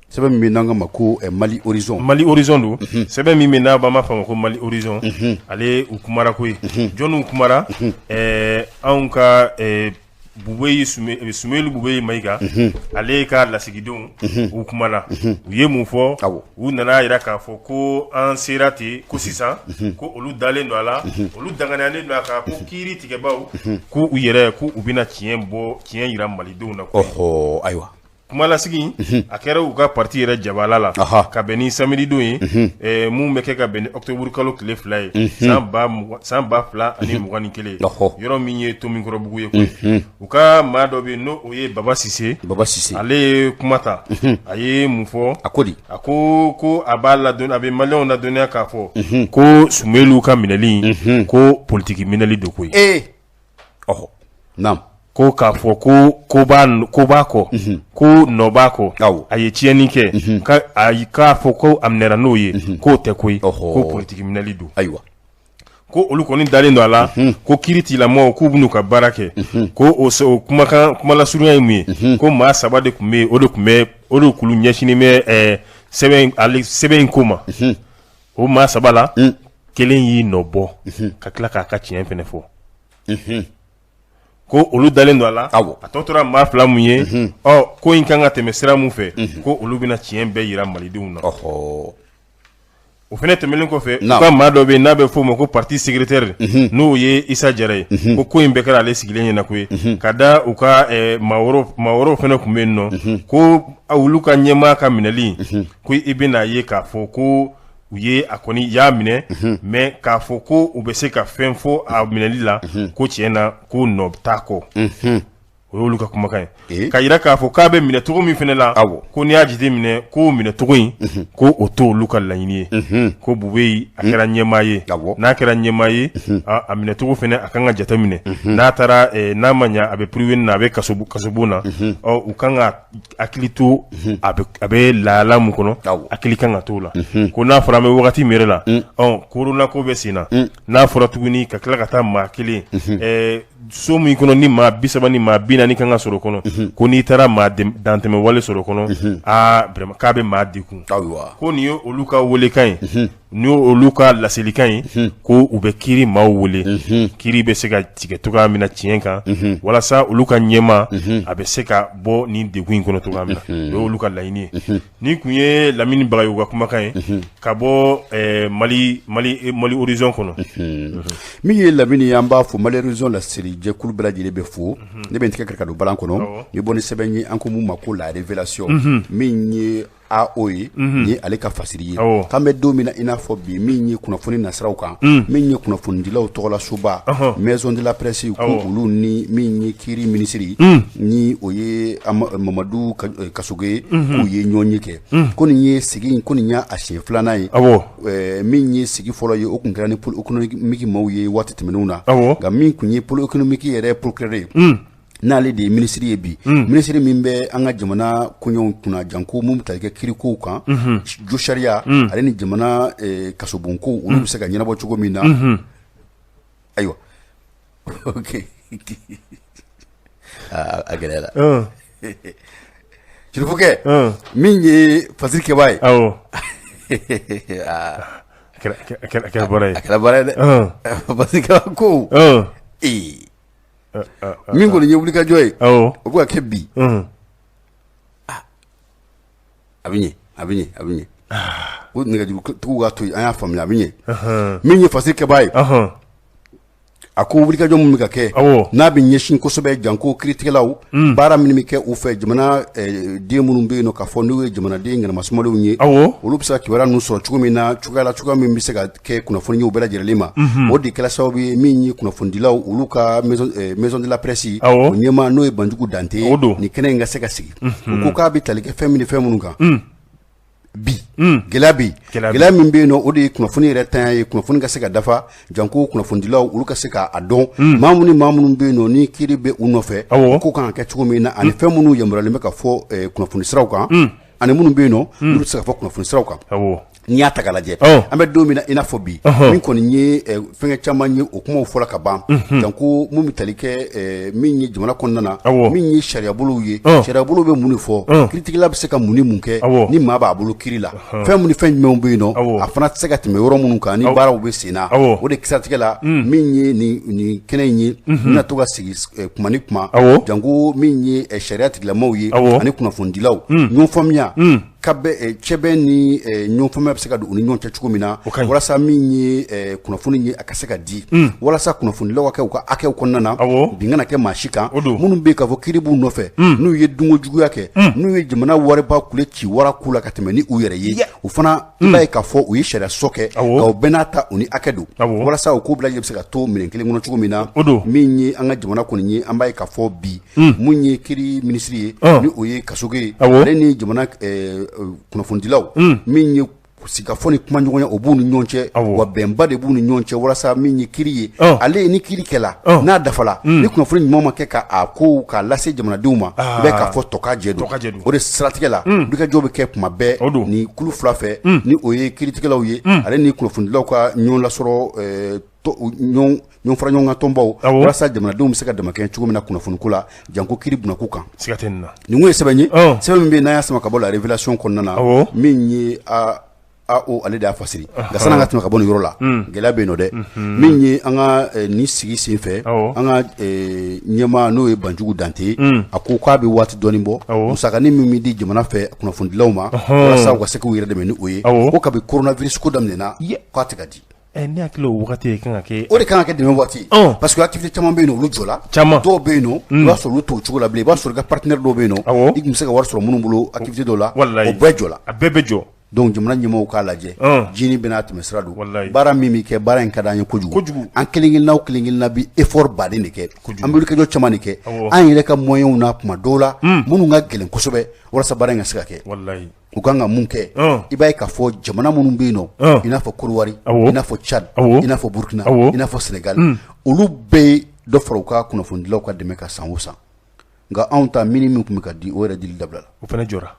Sɛbɛn min bɛ n'an k'a ma ko Mali Horizon. Mali Horizon don. Sɛbɛn min bɛ n'a b'a fɔ ma ko Mali Horizon. Ale u kumara koyi. Jɔnniw kumara? Anw ka Bubeyi Sumelu Bubeyi Mayiga ale ka lasigidenw u kumana u ye mun fɔ u nana jira k'a fɔ ko an sera ten ko sisan ko olu dalen don a la olu danganiyalen don a kan ko kiiri tigɛbaw ko u yɛrɛ ko u bɛna tiɲɛ bɔ tiɲɛ jira malidenw na ayiwa kumalasigi a kɛra u ka parti yɛrɛ jabala la ka bɛn ni samedidon ye mun bɛ kɛ ka bɛn ni ɔkutɔburukalo tile 2 ye san 2021 yɔrɔ min ye Tomikɔrɔbugu ye koyi u ka maa dɔ bɛ yen n'o o ye Baba Sise Baba Sise ale ye kuma ta a ye mun fɔ a ko di a ko ko a b'a ladɔn a bɛ maliyɛnw ladɔnniya k'a fɔ ko Sumelu ka minɛli ko politiki minɛli don koyi ee ɔhɔ naam ko k'a fɔ ko ko b'a kɔ ko nɔ b'a kɔ a ye tiɲɛni kɛ k'a fɔ ko a minɛra n'o ye k'o tɛ koyi ko politiki minɛli don ayiwa ko olu kɔni dalen don a la ko kiiri tigilamɔgɔw k'u bɛn'u ka baara kɛ ko o kumakan kumalasurunya ye mun ye ko maa saba de tun bɛ yen o de tun bɛ o de kulu ɲɛsinnen bɛ sɛbɛn in ko ma o maa saba la kelen y'i nɔ bɔ ka tila k'a ka tiɲɛ fana fɔ ko olu dalen don a la a tɔ tora maa fila mun ye ɔ ko in kan ka tɛmɛ sira mun fɛ ko olu bɛna tiɲɛ bɛɛ jira malidenw na o fana tɛmɛnen kɔfɛ u ka maa dɔ bɛ yen n'a bɛ f'o ma ko parti secrétaire n'o ye Isa Jara ye ko ko in bɛɛ kɛra ale sigilen ɲɛna koyi ka da u ka maa wɛrɛw fana tun bɛ yen nɔ ko olu ka ɲɛmaa ka minɛli ko i bɛna ye k'a fɔ ko u ye a kɔni y'a minɛ mais k'a fɔ ko u bɛ se ka fɛn fɔ a minɛli la ko tiɲɛ na ko nɔ t'a kɔ o y'olu ka kumakan ye ka jira k'a fɔ k'a bɛ minɛ cogo min fana la ko n'i y'a jate minɛ ko minɛ cogo in ko o t'olu ka laɲini ye ko Bubeyi a kɛra ɲɛmaa ye n'a kɛra ɲɛmaa ye a minɛ cogo fana a kan ka jate minɛ n'a taara n'a ma ɲɛ a bɛ prévenu na a bɛ kasobon na ɔ u kan ka hakili to a bɛ lahala mun kɔnɔ hakili kan ka t'o la ko n'a fɔra an bɛ wagati min yɛrɛ la korona ko bɛ sen na n'a fɔra tuguni ka tila ka taa maa kelen so min kɔnɔ ni maa 30 ni maa 40 kan ka sɔrɔ kɔnɔ ko n'i taara maa dantɛmɛ wale sɔrɔ kɔnɔ aa vraiment k'a bɛ maa degun ko nin ye olu ka welekan ye nin ye olu ka laselikan ye ko u bɛ kiiri maaw wele kiiri bɛ se ka tigɛ cogoya min na tiɲɛ kan walasa olu ka ɲɛmaa a bɛ se ka bɔ nin degun in kɔnɔ cogoya min na o ye olu ka laɲini ye Nin tun ye Lamini Bagayogo ka kumakan ye ka bɔ Mali Mali Horizon kɔnɔ min ye Lamini ye an b'a fɔ Mali Horizon laseli jɛkulu bɛɛ lajɛlen bɛ fo ne bɛ n tɛgɛ kari ka don balan kɔnɔ n bɛ bɔ ni sɛbɛn ye an ko mun ma ko La Révélation min ye AO ye ni ale ka fasiri ye k'an bɛ don min na i n'a fɔ bi min ye kunnafoni nasiraw kan min ye kunnafonidilaw tɔgɔlasoba Maison de la Presse ko olu ni min ye kiiri minisiri ni o ye Mamadu Kasoge ye k'u ye ɲɔgɔn ye kɛ ko nin ye sigi ko nin y'a siɲɛ filanan ye min ye sigi fɔlɔ ye o tun kɛra ni pôle économique maaw ye waati tɛmɛnenw na nka min tun ye pôle économique yɛrɛ procureur ye n'ale de ye minisiri ye bi minisiri min bɛ an ka jamana koɲɛw kunna janko mun bɛ tali kɛ kirikow kan jo sariya ale ni jamana kasobonkow olu bɛ se ka ɲɛnabɔ cogo min na ayiwa a gɛlɛyara Sirifukɛ min ye fasiri kɛbaa ye a kɛra baara ye a kɛra baara ye dɛ fasiri kɛbaa ko ee min kɔni ye wulikajɔ ye o bɛ ka kɛ bi a bɛ ɲɛ a bɛ ɲɛ a bɛ ɲɛ ko nɛgɛjurutigiw k'a to yen an y'a faamuya a bɛ ɲɛ min ye fasiri kɛbaa ye a ko wulikajɔ min bɛ ka kɛ n'a bɛ ɲɛsin kosɛbɛ janko kiiritigɛlaw baara minnu bɛ kɛ u fɛ jamana den minnu bɛ yen nɔ k'a fɔ n'u ye jamanaden ŋanamasumalenw ye olu bɛ se ka kibaruya ninnu sɔrɔ cogo min na cogoya la cogoya min bɛ se ka kɛ kunnafoni ye u bɛɛ lajɛlen ma o de kɛra sababu ye min ye kunnafonidilaw olu ka maison de la presse o ɲɛmaa n'o ye Banjugu Dante ye nin kɛnɛ in ka se ka sigi u ko k'a bɛ tali kɛ fɛn min ni fɛn minnu kan bi gɛlɛya bɛ gɛlɛya min bɛ yen nɔ o de ye kunnafoni yɛrɛ tanya ye kunnafoni ka se ka dafa janko kunnafonidilaw olu ka se k'a dɔn maa minnu maa minnu bɛ yen nɔ ni kiiri bɛ u nɔfɛ ko kan ka kɛ cogo min na ani fɛn minnu yamaruyalen bɛ ka fɔ kunnafoni siraw kan ani minnu bɛ yen nɔ n'olu tɛ se ka fɔ kunnafoni siraw kan. N'i y'a ta k'a lajɛ, an bɛ don min na i n'a fɔ bi, min kɔni ye fɛnkɛ caman ye, o kumaw fɔla ka ban, janko mun bɛ tali kɛ min ye jamana kɔnɔna na, min ye sariyabolow ye. Sariyabolo bɛ mun de fɔ? Kiiritigɛla bɛ se ka mun ni mun kɛ ni maa b'a bolo kiiri la? Fɛn mun ni fɛn jumɛnw bɛ yen nɔ, a fana tɛ se ka tɛmɛ yɔrɔ minnu kan ni baaraw bɛ sen na? O de siratigɛ la, min ye nin kɛnɛ in ye, n bɛna to ka sigi kuma ni kuma, janko min ye sariya tigilamaaw ye ani kunnafonidilaw, ɲɔgɔn faamuya ka cɛbɛn ni ɲɔgɔn faamuya bɛ se ka don u ni ɲɔgɔn cɛ cogo min na, walasa min ye kunnafoni ye, a ka se ka di, walasa kunnafonidilaw ka kɛ u ka hakɛw kɔnɔna na, bin kana kɛ maa si kan. Minnu bɛ yen k'a fɔ kiiri b'u nɔfɛ, n'u ye dunko juguya kɛ, n'u ye jamana wariba kule ci wara ku la ka tɛmɛ ni u yɛrɛ ye, u fana, i b'a ye k'a fɔ u ye sariya sɔ kɛ, nka o bɛɛ n'a ta, u ni hakɛ don, walasa o ko bɛɛ lajɛlen bɛ se ka to minɛn kelen kɔnɔ cogo min na. Min ye an ka jamana kɔni ye, an b'a ye k'a fɔ bi, mun ye kiiri minisiri ye, ni o ye Kasoge ye, ale ni jamana kunnafonidilaw, min ye sigikafɔ ni kumaɲɔgɔnya, o b'u ni ɲɔgɔn cɛ, wa bɛnba de b'u ni ɲɔgɔn cɛ, walasa min ye kiiri ye, ale ni kiiri kɛla, n'a dafala, ni kunnafoni ɲuman ma kɛ ka a ko k'a lase jamanadenw ma, i b'a ye k'a fɔ tɔkajɛ don. O de siratigɛ la, wulikajɔ bɛ kɛ kuma bɛɛ ni kulu fila fɛ, ni o ye kiiritigɛlaw ye, ale ni kunnafonidilaw ka ɲɔgɔn lasɔrɔ, ɲɔgɔn fara ɲɔgɔn kan tɔnbaw, walasa jamanadenw bɛ se ka damakɛɲɛ cogo min na kunnafoniko la, janko kiiri bunakun kan. Siga tɛ nin na. Nin kun ye sɛbɛn ye, sɛbɛn min bɛ yen n'an y'a sama ka bɔ La Révélation kɔnɔna na, min ye AO, ale de y'a fasiri. Nka sanni an ka tɛmɛ ka bɔ nin yɔrɔ la, gɛlɛya bɛ yen nɔ dɛ. Min ye an ka nin sigi sen fɛ, an ka ɲɛmaa, n'o ye Banjugu Dante, a ko k'a bɛ waati dɔɔni bɔ, musakanin min bɛ di jamana fɛ kunnafonidilaw ma, walasa u ka se k'u yɛrɛ dɛmɛ ni o ye, ko kabi coronavirus ko daminɛna, k'a tɛ ka di. Ne hakili o wagati kan ka kɛ, o de kan ka kɛ dɛmɛ waati, parce que activité caman bɛ yen, olu jɔla. Caman. Dɔw bɛ yen nɔ, i b'a sɔrɔ olu t'o cogo la bilen. I b'a sɔrɔ i ka partenaire dɔw bɛ yen nɔ, i tun bɛ se ka wari sɔrɔ minnu bolo activité dɔw la, o bɛɛ jɔla. A bɛɛ bɛ jɔ. Donc jamana ɲɛmɔgɔw k'a lajɛ, jini bɛna tɛmɛ sira don. Baara min bɛ kɛ, baara in ka d'an ye kojugu kojugu. An kelen-kelenna o kelen-kelenna bɛ effort baden de kɛ, an bɛ wulikajɔ caman de kɛ an yɛrɛ ka moyens na kuma dɔw la minnu ka gɛlɛn kosɛbɛ, walasa baara in ka se ka kɛ. U kan ka mun kɛ? I b'a ye k'a fɔ jamana minnu bɛ yen nɔ, i n'a fɔ Korowari, i n'a fɔ Tchad, i n'a fɔ Burkina, i n'a fɔ Sénégal, olu bɛɛ ye dɔ fara u ka kunnafonidilaw ka dɛmɛ kan san o san. Nka anw ta mini min tun bɛ ka di, o yɛrɛ dili dabila. O fana jɔra.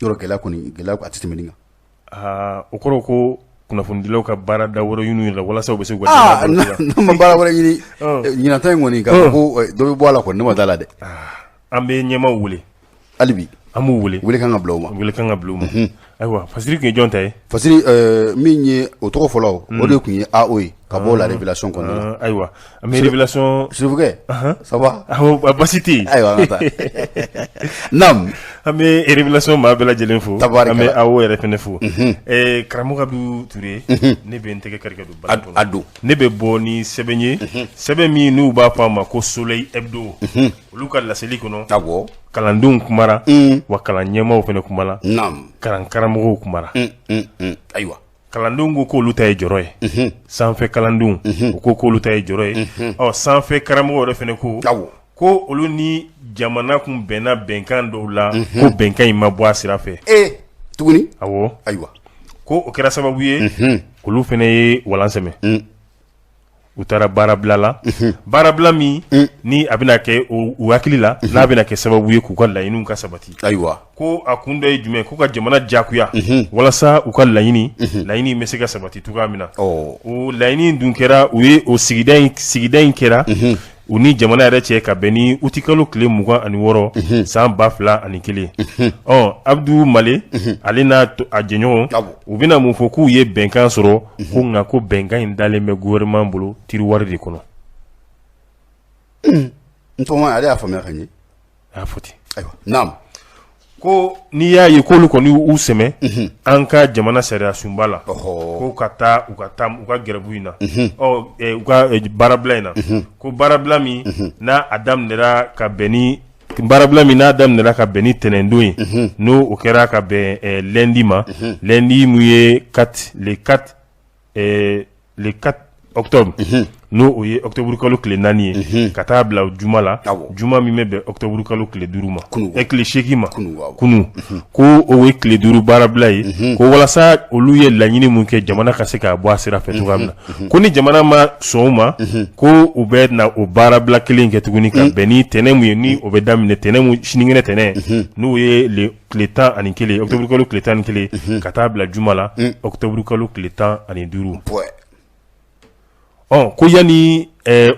Yɔrɔ gɛlɛya kɔni, gɛlɛya a tɛ tɛmɛ nin kan. O kɔrɔ ko kunnafonidilaw ka baarada wɛrɛ ɲini la, walasa u bɛ se n'u ma baara wɛrɛ ɲini, ɲinan ta in kɔni, k'a fɔ ko dɔ bɛ bɔ a la kɔni, ne ma da la dɛ. An bɛ ɲɛmaaw wele. Hali bi. An b'u wele. Wele kan ka bila u ma. Wele kan ka bila u ma. Ayiwa, fasiri tun ye jɔn ta ye? Fasiri min ye o tɔgɔ fɔlɔ, o de tun ye AO ye ka bɔ La Révélation kɔnɔna la. Ayiwa, an bɛ Révélation. Sirifukɛ, ça va? Basi tɛ yen. Ayiwa, an ka taa. Naam. An bɛ Révélation maa bɛɛ lajɛlen fo. Tabarikala. An bɛ AO yɛrɛ fɛnɛ fo. Karamɔgɔ Abudu Ture, ne bɛ n tɛgɛ kari ka don baara kɔnɔ. A don. Ne bɛ bɔ ni sɛbɛn ye, sɛbɛn min n'u b'a fɔ a ma ko Soleil Hebdo. Olu ka laseli kɔnɔ, kalandenw kumara, wa kalan ɲɛmaaw fana kumara, kalan karamɔgɔw kumara. Ayiwa, kalandenw ko k'olu ta ye jɔrɔ ye, sanfɛ kalandenw u ko k'olu ta ye jɔrɔ ye. Ɔ, sanfɛ karamɔgɔ yɛrɛ fana ko ko olu ni jamana kun bɛnna bɛnkan dɔw la, ko bɛnkan in ma bɔ a sira fɛ. Ee, tuguni? Awɔ. Ayiwa. Ko o kɛra sababu ye, olu fana ye walan sɛmɛ, u taara baarabila la, baarabila min ni a bɛna kɛ u hakili la n'a bɛna kɛ sababu ye k'u ka laɲiniw ka sabati. Ayiwa. Ko a kun dɔ ye jumɛn? K'u ka jamana jagoya walasa u ka laɲini bɛ se ka sabati cogoya min na. O laɲini dun kɛra u ye, o sigida in kɛra u ni jamana yɛrɛ cɛ ka bɛn ni utikalo tile 26 san 2001. Ɔ, Abudu Male, ale n'a a jɛɲɔgɔn, u bɛna mun fɔ? K'u ye bɛnkan sɔrɔ, ko nka ko bɛnkan in dalen bɛ gouvernement bolo tiroir de kɔnɔ. N tɔgɔma, ale y'a faamuya ka ɲɛ. A y'a fɔ ten. Ayiwa, naam. Ko n'i y'a ye k'olu kɔni y'u sɛmɛ an ka jamana sariya sunba la, ko ka taa u ka taa u ka grève in na, ɔ, u ka baarabila in na, ko baarabila min n'a a daminɛra ka bɛn ni baarabila min n'a daminɛra ka bɛn ni tɛnɛndon ye, n'o o kɛra ka bɛn lundi ma, lundi min ye 4 le 4 le 4 octobre, n'o o ye octobre kalo tile 4 ye, ka taa bila juma la, juma min bɛ bɛn octobre kalo tile 5 ma, tile 8 ma, kunun, ko o ye tile 5 baarabila ye, ko walasa olu ye laɲini min kɛ, jamana ka se k'a bɔ a sira fɛ cogoya min na. Ko ni jamana ma sɔn o ma, ko u bɛ na o baarabila kelen kɛ tuguni ka bɛn ni tɛnɛn mun ye, ni o bɛ daminɛ tɛnɛn mun, sinikɛnɛ tɛnɛn, n'o ye le tile 11, octobre kalo tile 11, ka taa bila juma la, octobre kalo tile 15. Ɔ ko yanni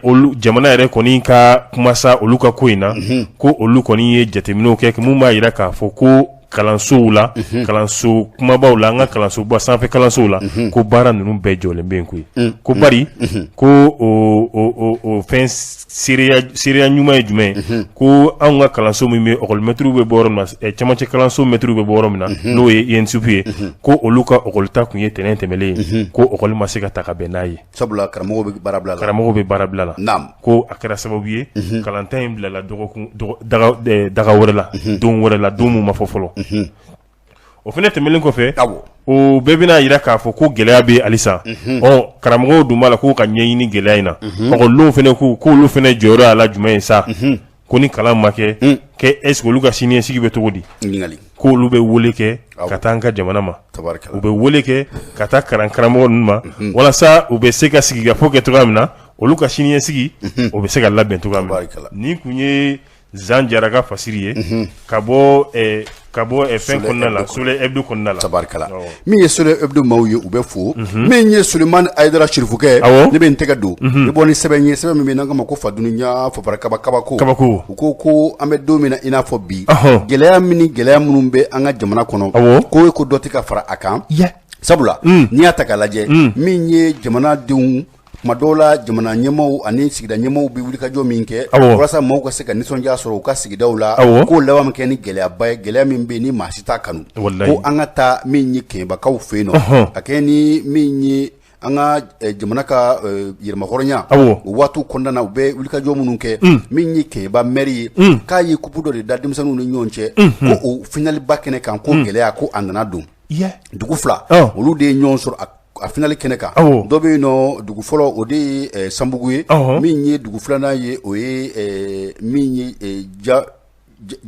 olu jamana yɛrɛ kɔni ka kuma sa olu ka ko in na, ko olu kɔni ye jateminɛw kɛ mun b'a jira k'a fɔ ko kalansow la, kalanso kumabaw la, an ka kalansoba sanfɛ kalansow la, ko baara ninnu bɛɛ jɔlen bɛ yen koyi. Ko bari ko o fɛn seereya ɲuman ye jumɛn ye? Ko anw ka kalanso min bɛ ɔkɔlimɛtiriw bɛ bɔ yɔrɔ min na, cɛmancɛ kalanso mɛtiriw bɛ bɔ yɔrɔ min na, n'o ye INSUP ye, ko olu ka ɔkɔlita tun ye tɛnɛn tɛmɛlen ye, ko ɔkɔli ma se ka ta ka bɛn n'a ye. Sabula karamɔgɔw bɛ baarabila la. Karamɔgɔw bɛ baarabila la. Naam. Ko a kɛra sababu ye, kalanta in bilala dɔgɔkun daga wɛrɛ la, don wɛrɛ la, don min ma fɔ fɔlɔ. O fana tɛmɛnen kɔfɛ, o bɛɛ bɛna jira k'a fɔ ko gɛlɛya bɛ halisa. Ɔ karamɔgɔw dun b'a la k'u ka ɲɛɲini gɛlɛya in na. Ɔkɔlidenw fana ko k'olu fana jɔyɔrɔ y'a la jumɛn ye sa? Ko ni kalan ma kɛ, est-ce que olu ka siniɲɛsigi bɛ cogo di? K'olu bɛ wele kɛ ka taa an ka jamana ma, u bɛ wele kɛ ka taa kalan karamɔgɔ ninnu ma, walasa u bɛ se ka sigikafɔ kɛ cogoya min na, olu ka siniɲɛsigi o bɛ se ka labɛn cogoya min na. Nin tun ye Zan Jara ka fasiri ye ka bɔ fɛn kɔnɔna la, Soleil Hebdo kɔnɔna la. Tabarikala. Min ye Soleil Hebdo maaw ye, u bɛ fo. Min ye Sulemani Hayidara Sirifukɛ, ne bɛ n tɛgɛ don i bɔ ni sɛbɛn ye, sɛbɛn min bɛ n'an k'a ma ko Fadunuya Fafara Kaba Kabako. Kabako. U ko ko an bɛ don min na i n'a fɔ bi, gɛlɛya min ni gɛlɛya minnu bɛ an ka jamana kɔnɔ, ko ko dɔ tɛ ka fara a kan. Sabula n'i y'a ta k'a lajɛ, min ye jamanadenw, tuma dɔw la jamana ɲɛmaaw ani sigida ɲɛmaaw bɛ wulikajɔ min kɛ walasa maaw ka se ka nisɔndiya sɔrɔ u ka sigidaw la, k'o laban kɛ ni gɛlɛyaba ye, gɛlɛya min bɛ yen ni maa si t'a kanu. Ko an ka taa min ye Kɛɲɛbakaw fɛ yen nɔ, a kɛ ni min ye an ka jamana ka yɛrɛmahɔrɔnya o waatiw kɔnɔna na, u bɛ wulikajɔ minnu kɛ. Min ye Kɛɲɛba mɛri ye, k'a ye kupu dɔ de da denmisɛnninw ni ɲɔgɔn cɛ, ko o finaliba kɛnɛ kan, ko gɛlɛya ko a nana don. Dugu fila, olu de ye ɲɔgɔn sɔrɔ a finali kɛnɛ kan. Dɔ bɛ yen nɔ, dugu fɔlɔ, o de ye Sanbugu ye. Min ye dugu filanan ye, o ye min ye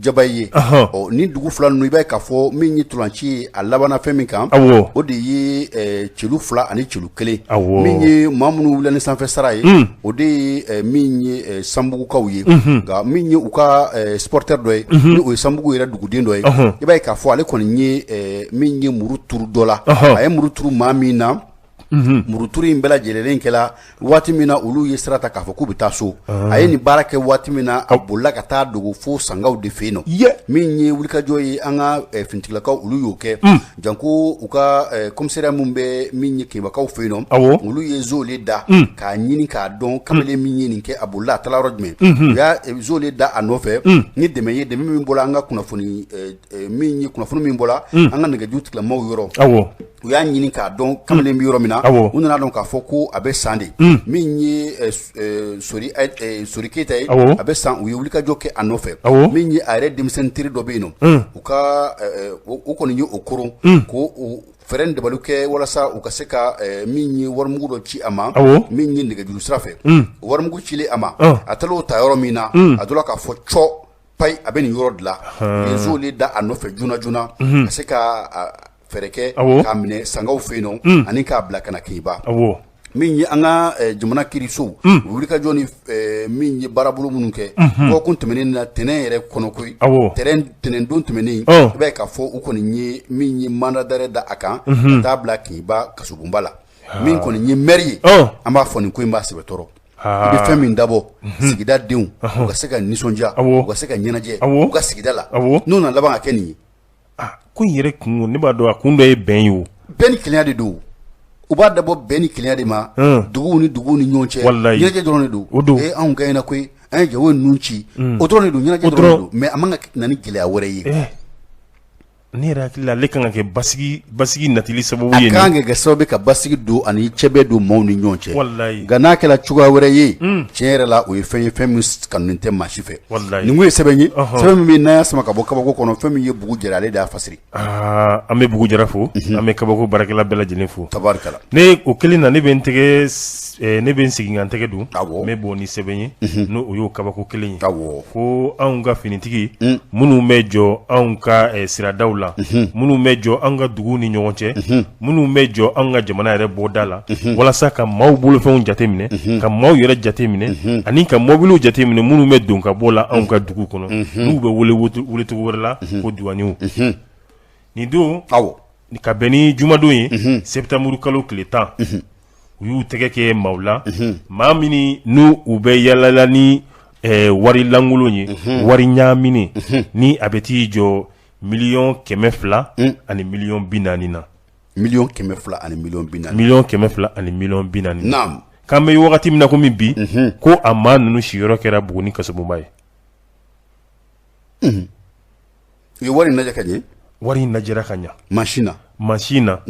Jabayi ye. Ɔ ni dugu fila ninnu, i b'a ye k'a fɔ min ye ntolanci ye, a labanna fɛn min kan, o de ye celu 2 ani celu 1. Min ye maa minnu wulila ni sanfɛ sara ye, o de ye min ye Sanbugukaw ye. Nka min ye u ka supporter dɔ ye, ni o ye Sanbugu yɛrɛ duguden dɔ ye, i b'a ye k'a fɔ ale kɔni ye min ye muru turu dɔ la. A ye muru turu maa min na, muruturu in bɛɛ lajɛlen kɛla waati min na olu ye sira ta k'a fɔ k'u bɛ taa so. A ye nin baara kɛ waati min na, a bolila ka taa dogo fo Sankaw de fɛ yen nɔ. Min ye wulikajɔ ye, an ka finitigilakaw, olu y'o kɛ, janko u ka commissariat min bɛ min ye Kɛɲɛbakaw fɛ yen nɔ, olu ye zole da k'a ɲini k'a dɔn kamalen min ye nin kɛ, a bolila a taara yɔrɔ jumɛn. U y'a zole da a nɔfɛ ni dɛmɛ ye, dɛmɛ min bɔra an ka kunnafoni, min ye kunnafoni min bɔra an ka nɛgɛjuru tigilamaw yɔrɔ. U y'a ɲini k'a dɔn kamalen bɛ yɔrɔ min na. U nana dɔn k'a fɔ ko a bɛ San de. Min ye Sori Keyita ye, a bɛ San. U ye wulikajɔ kɛ a nɔfɛ. Min ye a yɛrɛ denmisɛnnin teri dɔ bɛ yen nɔ, u ka o kɔni ye o koron ko o fɛɛrɛ dabali kɛ walasa u ka se ka min ye warimugu dɔ ci a ma, min ye nɛgɛjuru sira fɛ. Warimugu cilen a ma, a taara o ta yɔrɔ min na, a tora k'a fɔ cɔ payi, a bɛ nin yɔrɔ dilan. U ye zole da a nɔfɛ joona joona ka se ka fɛɛrɛ kɛ k'a minɛ Sankaw fɛ yen nɔ ani k'a bila ka na Kɛɲɛba. Min ye an ka jamana kiirisow, u wulikajɔ ni min ye baarabolo minnu kɛ dɔgɔkun tɛmɛnen na, tɛnɛn yɛrɛ kɔnɔ koyi, tɛnɛndon tɛmɛnen, i b'a ye k'a fɔ u kɔni ye min ye mandat d'arrêt da a kan ka taa bila Kɛɲɛba kasobonba la. Min kɔni ye mɛri ye, an b'a fɔ nin ko in b'a sɛbɛ tɔɔrɔ. I bɛ fɛn min dabɔ sigida denw u ka se ka nisɔndiya, u ka se ka ɲɛnajɛ u ka sigida la, n'o nana laban ka kɛ nin ye. Ko in yɛrɛ kun, ne b'a dɔn a kun dɔ ye bɛn ye o. Bɛn ni kelenya de don. U b'a dabɔ bɛn ni kelenya de ma duguw ni duguw ni ɲɔgɔn cɛ. Walayi. Ɲɛnajɛ dɔrɔn de don. O don. Ee, anw gagné koyi, an ye jago ninnu ci. O dɔrɔn de don, ɲɛnajɛ dɔrɔn de don, mais a man ka na ni gɛlɛya wɛrɛ ye. Ne yɛrɛ hakili la ale kan ka kɛ basigi natili sababu ye. A kan ka kɛ sababu ka basigi don ani cɛbɛn don maaw ni ɲɔgɔn cɛ. Walayi. Nka n'a kɛra cogoya wɛrɛ ye. Tiɲɛ yɛrɛ la, o ye fɛn ye, fɛn min kanu tɛ maa si fɛ. Walayi. Nin kun ye sɛbɛn ye, sɛbɛn min bɛ n'a y'a sama ka bɔ kabako kɔnɔ, fɛn min ye Bugu Jara, ale de y'a fasiri. Aa, an bɛ Bugu Jara fo, an bɛ kabako baarakɛla bɛɛ lajɛlen fo. Tabarikala. Ne o kelen na, ne bɛ n tɛgɛ ne bɛ n segin ka n tɛgɛ don. N bɛ bɔ ni sɛbɛn ye, n'o o y'o kabako kelen ye. Ko anw ka finitigi minnu bɛ jɔ anw ka siradaw la, minnu bɛ jɔ an ka dugu ni ɲɔgɔn cɛ, minnu bɛ jɔ an ka jamana yɛrɛ bɔda la, walasa ka maaw bolofɛnw jateminɛ, ka maaw yɛrɛ jateminɛ, ani ka mɔbiliw jateminɛ minnu bɛ don ka bɔ la anw ka dugu kɔnɔ, n'u bɛ wele welecogo wɛrɛ la ko duwaniw. Nin don, ka bɛn ni jumadon ye, sɛtanburu kalo tile 10, u y'u tɛgɛ kɛ maaw la, maa minnu n'u u bɛ yaalala ni wari lankolon ye, wari ɲaaminen, ni a bɛ t'i jɔ 240,000,000 na. 240,000,000. 240,000,000. K'an bɛ wagati min na komi bi, ko a maa ninnu siyɔrɔ kɛra Buguni kasobonba ye. U ye wari lajɛ ka ɲɛ. Wari in lajɛra ka ɲɛ. Mansin na. Mansin na.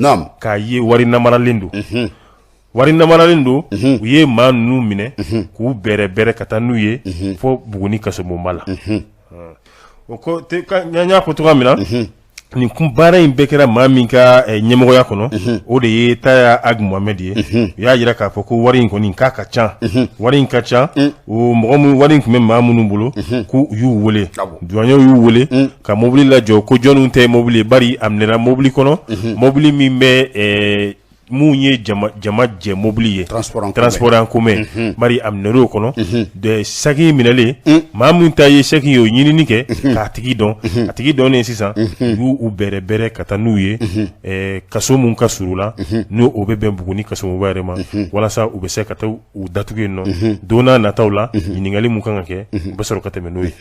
K'a ye wari namaralen don. Wari namaralen don. U ye maa ninnu minɛ k'u bɛrɛbɛrɛ ka taa n'u ye fo Buguni kasobonba la. O ko n y'a fɔ cogoya min na, nin kun baara in bɛɛ kɛra maa min ka ɲɛmɔgɔya kɔnɔ, o de ye Taya Ag Mohamed ye. U y'a jira k'a fɔ ko wari in kɔni k'a ka ca, wari in ka ca. O mɔgɔ minnu, wari in tun bɛ maa minnu bolo, ko u y'u wele, duwanyew y'u wele ka mobili lajɔ, ko jɔnniw ta ye mobili ye, bari a minɛra mobili kɔnɔ, mobili min bɛ mun ye jama jɛ mobili ye, transport en commun, bari a minɛr'o kɔnɔ. De saki minɛlen, maa min ta ye saki ye, o ɲinini kɛ k'a tigi dɔn. A tigi dɔnnen sisan, u y'u bɛrɛbɛrɛ ka taa n'u ye kaso mun ka surun la, n'o o bɛ bɛn Buguni kasobonba yɛrɛ ma, walasa u bɛ se ka taa u datugu yen nɔ. Don n'a nataw la, ɲininkali mun kan ka kɛ, u bɛ sɔrɔ ka tɛmɛ n'o ye.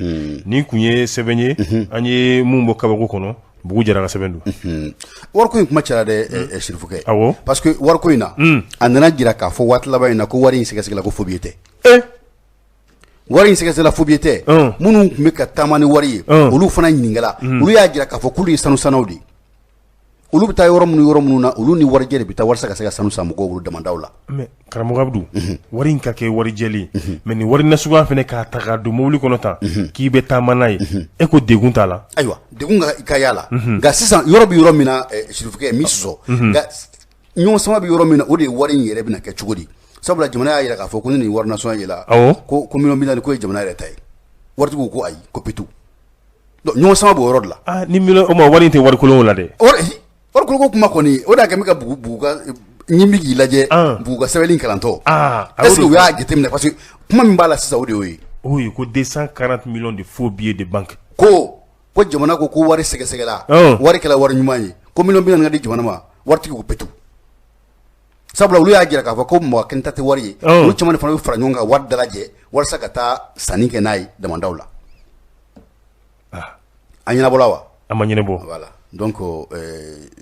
Nin kun ye sɛbɛn ye an ye mun bɔ kabako kɔnɔ. Bugu Jara ka sɛbɛn don. Wariko in kuma cayara dɛ, Sirifukɛ. Parce que wariko in na, a nana jira k'a fɔ waati laban in na ko wari in sɛgɛsɛgɛla ko faux billet tɛ. Wari in sɛgɛsɛgɛla faux billet tɛ. Minnu tun bɛ ka taama ni wari ye, olu fana ɲininkala, olu y'a jira k'a fɔ k'olu ye sanusannaw de ye. Olu bɛ taa yɔrɔ minnu na, olu ni warijɛ de bɛ taa walasa ka se ka sanu san mɔgɔw bolo damandaw la. Mais karamɔgɔ Abudu, wari in ka kɛ wari jɛlen, mais nin wari nasuguya fana k'a ta k'a don mobili kɔnɔ tan k'i bɛ taama n'a ye, e ko degun t'a la. Ayiwa, degun ka y'a la, nka sisan yɔrɔ bɛ yɔrɔ min na, Sirifukɛ, min sɔsɔ, nka ɲɔgɔn sama bɛ yɔrɔ min na, o de ye wari in yɛrɛ bɛna kɛ cogo di? Sabula jamana y'a jira k'a fɔ ko ni nin wari nasɔngɔ yela, ko 40 million ko ye jamana yɛrɛ ta ye. Waritigiw ko ayi, ko petu. Donc ɲɔgɔn sama b'o yɔrɔ de la. Ni million o ma, wari in tɛ wari kolon la dɛ. Wari kolon kuma kɔni, o de y'a kɛ n bɛ ka Bugu ka ɲin bɛ k'i lajɛ, Bugu ka sɛbɛnni kalantɔ. Est-ce que u y'a jateminɛ? Parce que kuma min b'a la sisan, o de y'o ye. O ye ko 240 millions de faux billets de banque. Ko jamana ko ko wari sɛgɛsɛgɛla, wari kɛra wari ɲuman ye, ko 40 million ka di jamana ma, waritigi ko petu. Sabula olu y'a jira k'a fɔ ko mɔgɔ kelen ta tɛ wari ye. Olu caman de fana bɛ fara ɲɔgɔn kan wari dalajɛ walasa ka taa sanni kɛ n'a ye damandaw la. A ɲɛnabɔla wa? A ma ɲɛnabɔ. Voilà, donc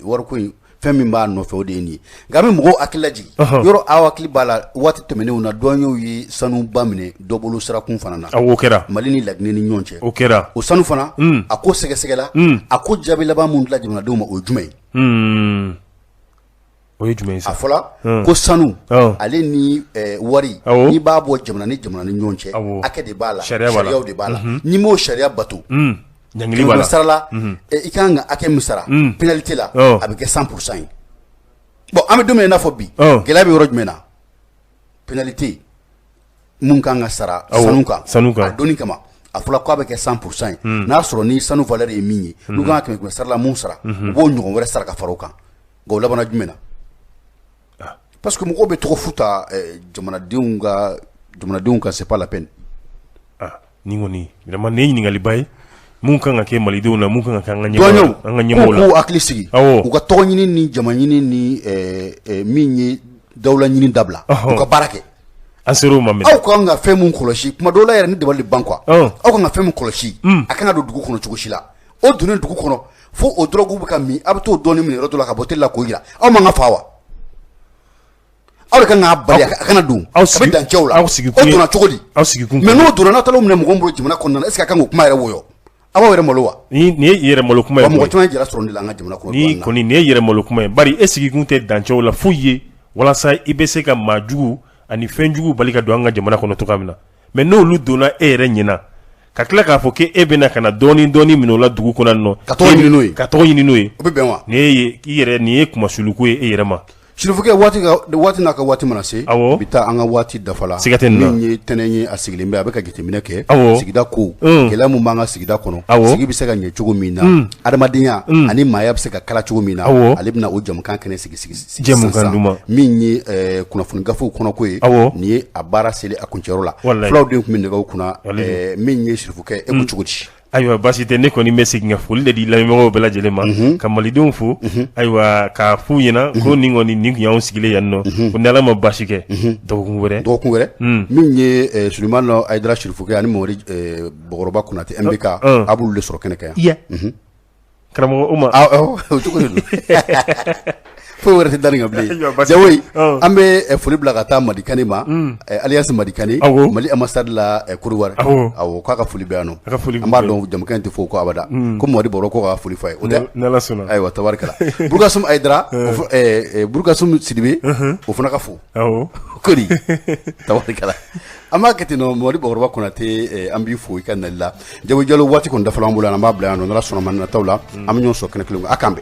wariko in, fɛn min b'a nɔfɛ, o de ye nin ye. Nka an bɛ mɔgɔw hakili lajigin yɔrɔ, aw hakili b'a la, waati tɛmɛnenw na, douaniers ye sanuba minɛ dɔ bolo sirakun fana na. O kɛra. Mali ni Laginɛ ni ɲɔgɔn cɛ. O kɛra. O sanu fana, a ko sɛgɛsɛgɛla, a ko jaabi laban mun dila jamanadenw ma, o ye jumɛn ye? O ye jumɛn ye? A fɔla ko sanu ale ni wari, n'i b'a bɔ jamana ni jamana ni ɲɔgɔn cɛ, hakɛ de b'a la, sariyaw de b'a la. N'i m'o sariya bato, ɲangili b'a la. Sarala i ka kan ka hakɛ min sara pénalité la, a bɛ kɛ 100% ye. Bon, an bɛ don min na i n'a fɔ bi, gɛlɛya bɛ yɔrɔ jumɛn na? Pénalité mun kan ka sara sanu kan, sanu kan, a donni kama, a fɔra k'a bɛ kɛ 100% ye. N'a sɔrɔ ni sanu valeur ye min ye, n'u kan ka kɛmɛ kɛmɛ sarala mun sara, u b'o ɲɔgɔn wɛrɛ sara ka fara o kan. Nka o labanna jumɛn na? Parce que mɔgɔw bɛ tɔgɔ fu ta jamanadenw kan, c'est pas la peine. Nin kɔni vraiment nin ye ɲininkaliba ye mun kan ka kɛ malidenw na, mun kan ka kɛ an ka ɲɛmɔgɔw, an ka ɲɛmɔgɔw la. K'u hakili sigi, u ka tɔgɔ ɲini ni jama ɲini ni min ye dawula ɲini dabila, u ka baara kɛ. An ser'o ma mɛnɛ. Aw kan ka fɛn mun kɔlɔsi, kuma dɔw la yɛrɛ ni dabali ban quoi, aw kan ka fɛn mun kɔlɔsi, a kan ka don dugu kɔnɔ cogo si la. O donnen dugu kɔnɔ fo o drogue bɛ ka min, a bɛ t'o dɔɔnin minɛ yɔrɔ dɔ la ka bɔ teli la k'o jira. Aw man ka fa wa? Aw de kan k'a bali a kana don. Aw a bɛ dancɛw la. Aw sigikun O donna cogo di? Aw sigikun. Mais n'o donna, n'aw taara o minɛ mɔgɔ min bolo jamana kɔnɔna na, est ce que a kan k'o kuma yɛrɛ wɔyɔ? Aw b'aw yɛrɛ malo wa? Nin ye yɛrɛ malo kuma ye. Mɔgɔ caman ye jala sɔrɔ nin de la an ka jamana kɔnɔ. Ni kɔni nin ye yɛrɛ malo kuma ye, bari e sigikun tɛ dancɛw la foyi ye walasa i bɛ se ka maa jugu ani fɛn jugu bali ka don an ka jamana kɔnɔ cogoya min na. Mais n'olu donna e yɛrɛ ɲɛna ka tila k'a fɔ k'e bɛna ka na dɔɔnin dɔɔnin minɛ o la dugu kɔnɔ nɔ, ka tɔgɔ ɲini n'o ye, ka tɔgɔ ɲini n'o ye, o bɛ bɛn wa? Nin ye i yɛrɛ, nin ye kunmasuluko ye e yɛrɛ ma. Sirifukɛ, waati n'a ka waati mana se, awɔ, bi taa an ka waati dafa la. Siga tɛ nin na. Min ye tɛnɛn ye, a sigilen bɛ, a bɛ ka jateminɛ kɛ. Awɔ. Sigida ko gɛlɛya min b'an ka sigida kɔnɔ, awɔ, sigi bɛ se ka ɲɛ cogo min na, adamadenya ani maaya bɛ se ka kala cogo min na, awɔ, ale bɛna o jamukan kɛnɛ sigi sigi Jɛmukan duman. Min ye kunnafoni gafew kɔnɔko ye, awɔ, nin ye a baara seli a kuncɛyɔrɔ la. Walayi. Fulaw den tun bɛ nɛgɛw kunna. Walayi. Min ye Sirifukɛ, e ko cogo di? Ayiwa, baasi tɛ. Ne kɔni bɛ segin ka foli de di lamɛnbagaw bɛɛ lajɛlen ma, ka malidenw fo. Ayiwa, k'a f'u ɲɛna ko nin kɔni, nin tun y'anw sigilen yan nɔ, ko ni Ala ma baasi kɛ, dɔgɔkun wɛrɛ. Dɔgɔkun wɛrɛ. Min ye Sulemani Ayidara Sirifukɛ ani Mamadi Bɔkɔrɔba Konate MBK, a b'olu de sɔrɔ kɛnɛ kan yan. Karamɔgɔ o ma. O cogo de don, foyi wɛrɛ tɛ da nin kan bilen. Jawoyi, an bɛ foli bila ka taa Madikane ma, alias Madikane, Mali ambassade la Côte d'Ivoire. Awɔ, k'a ka foli bɛ yan nɔ. An b'a dɔn jamukan in tɛ fɔ ko abada, ko Mamadi Bɔrɔ ko k'a foli f'a ye, o tɛ? N'Ala sɔnna. Ayiwa, tabarikala. Burukasum Ayidara, Burukasum Sidibe, o fana ka fo. Kori, tabarikala. An b'a kɛ ten nɔ. Mamadi Bɔkɔrɔba Konate, an b'i fo i ka nali la. Jawoyi Jalo, waati kɔni dafala an bolo, an b'a bila yan nɔ. N'Ala sɔnna ma, nataw la an bɛ ɲɔgɔn sɔrɔ kɛnɛ kelen kan. A k'an bɛn.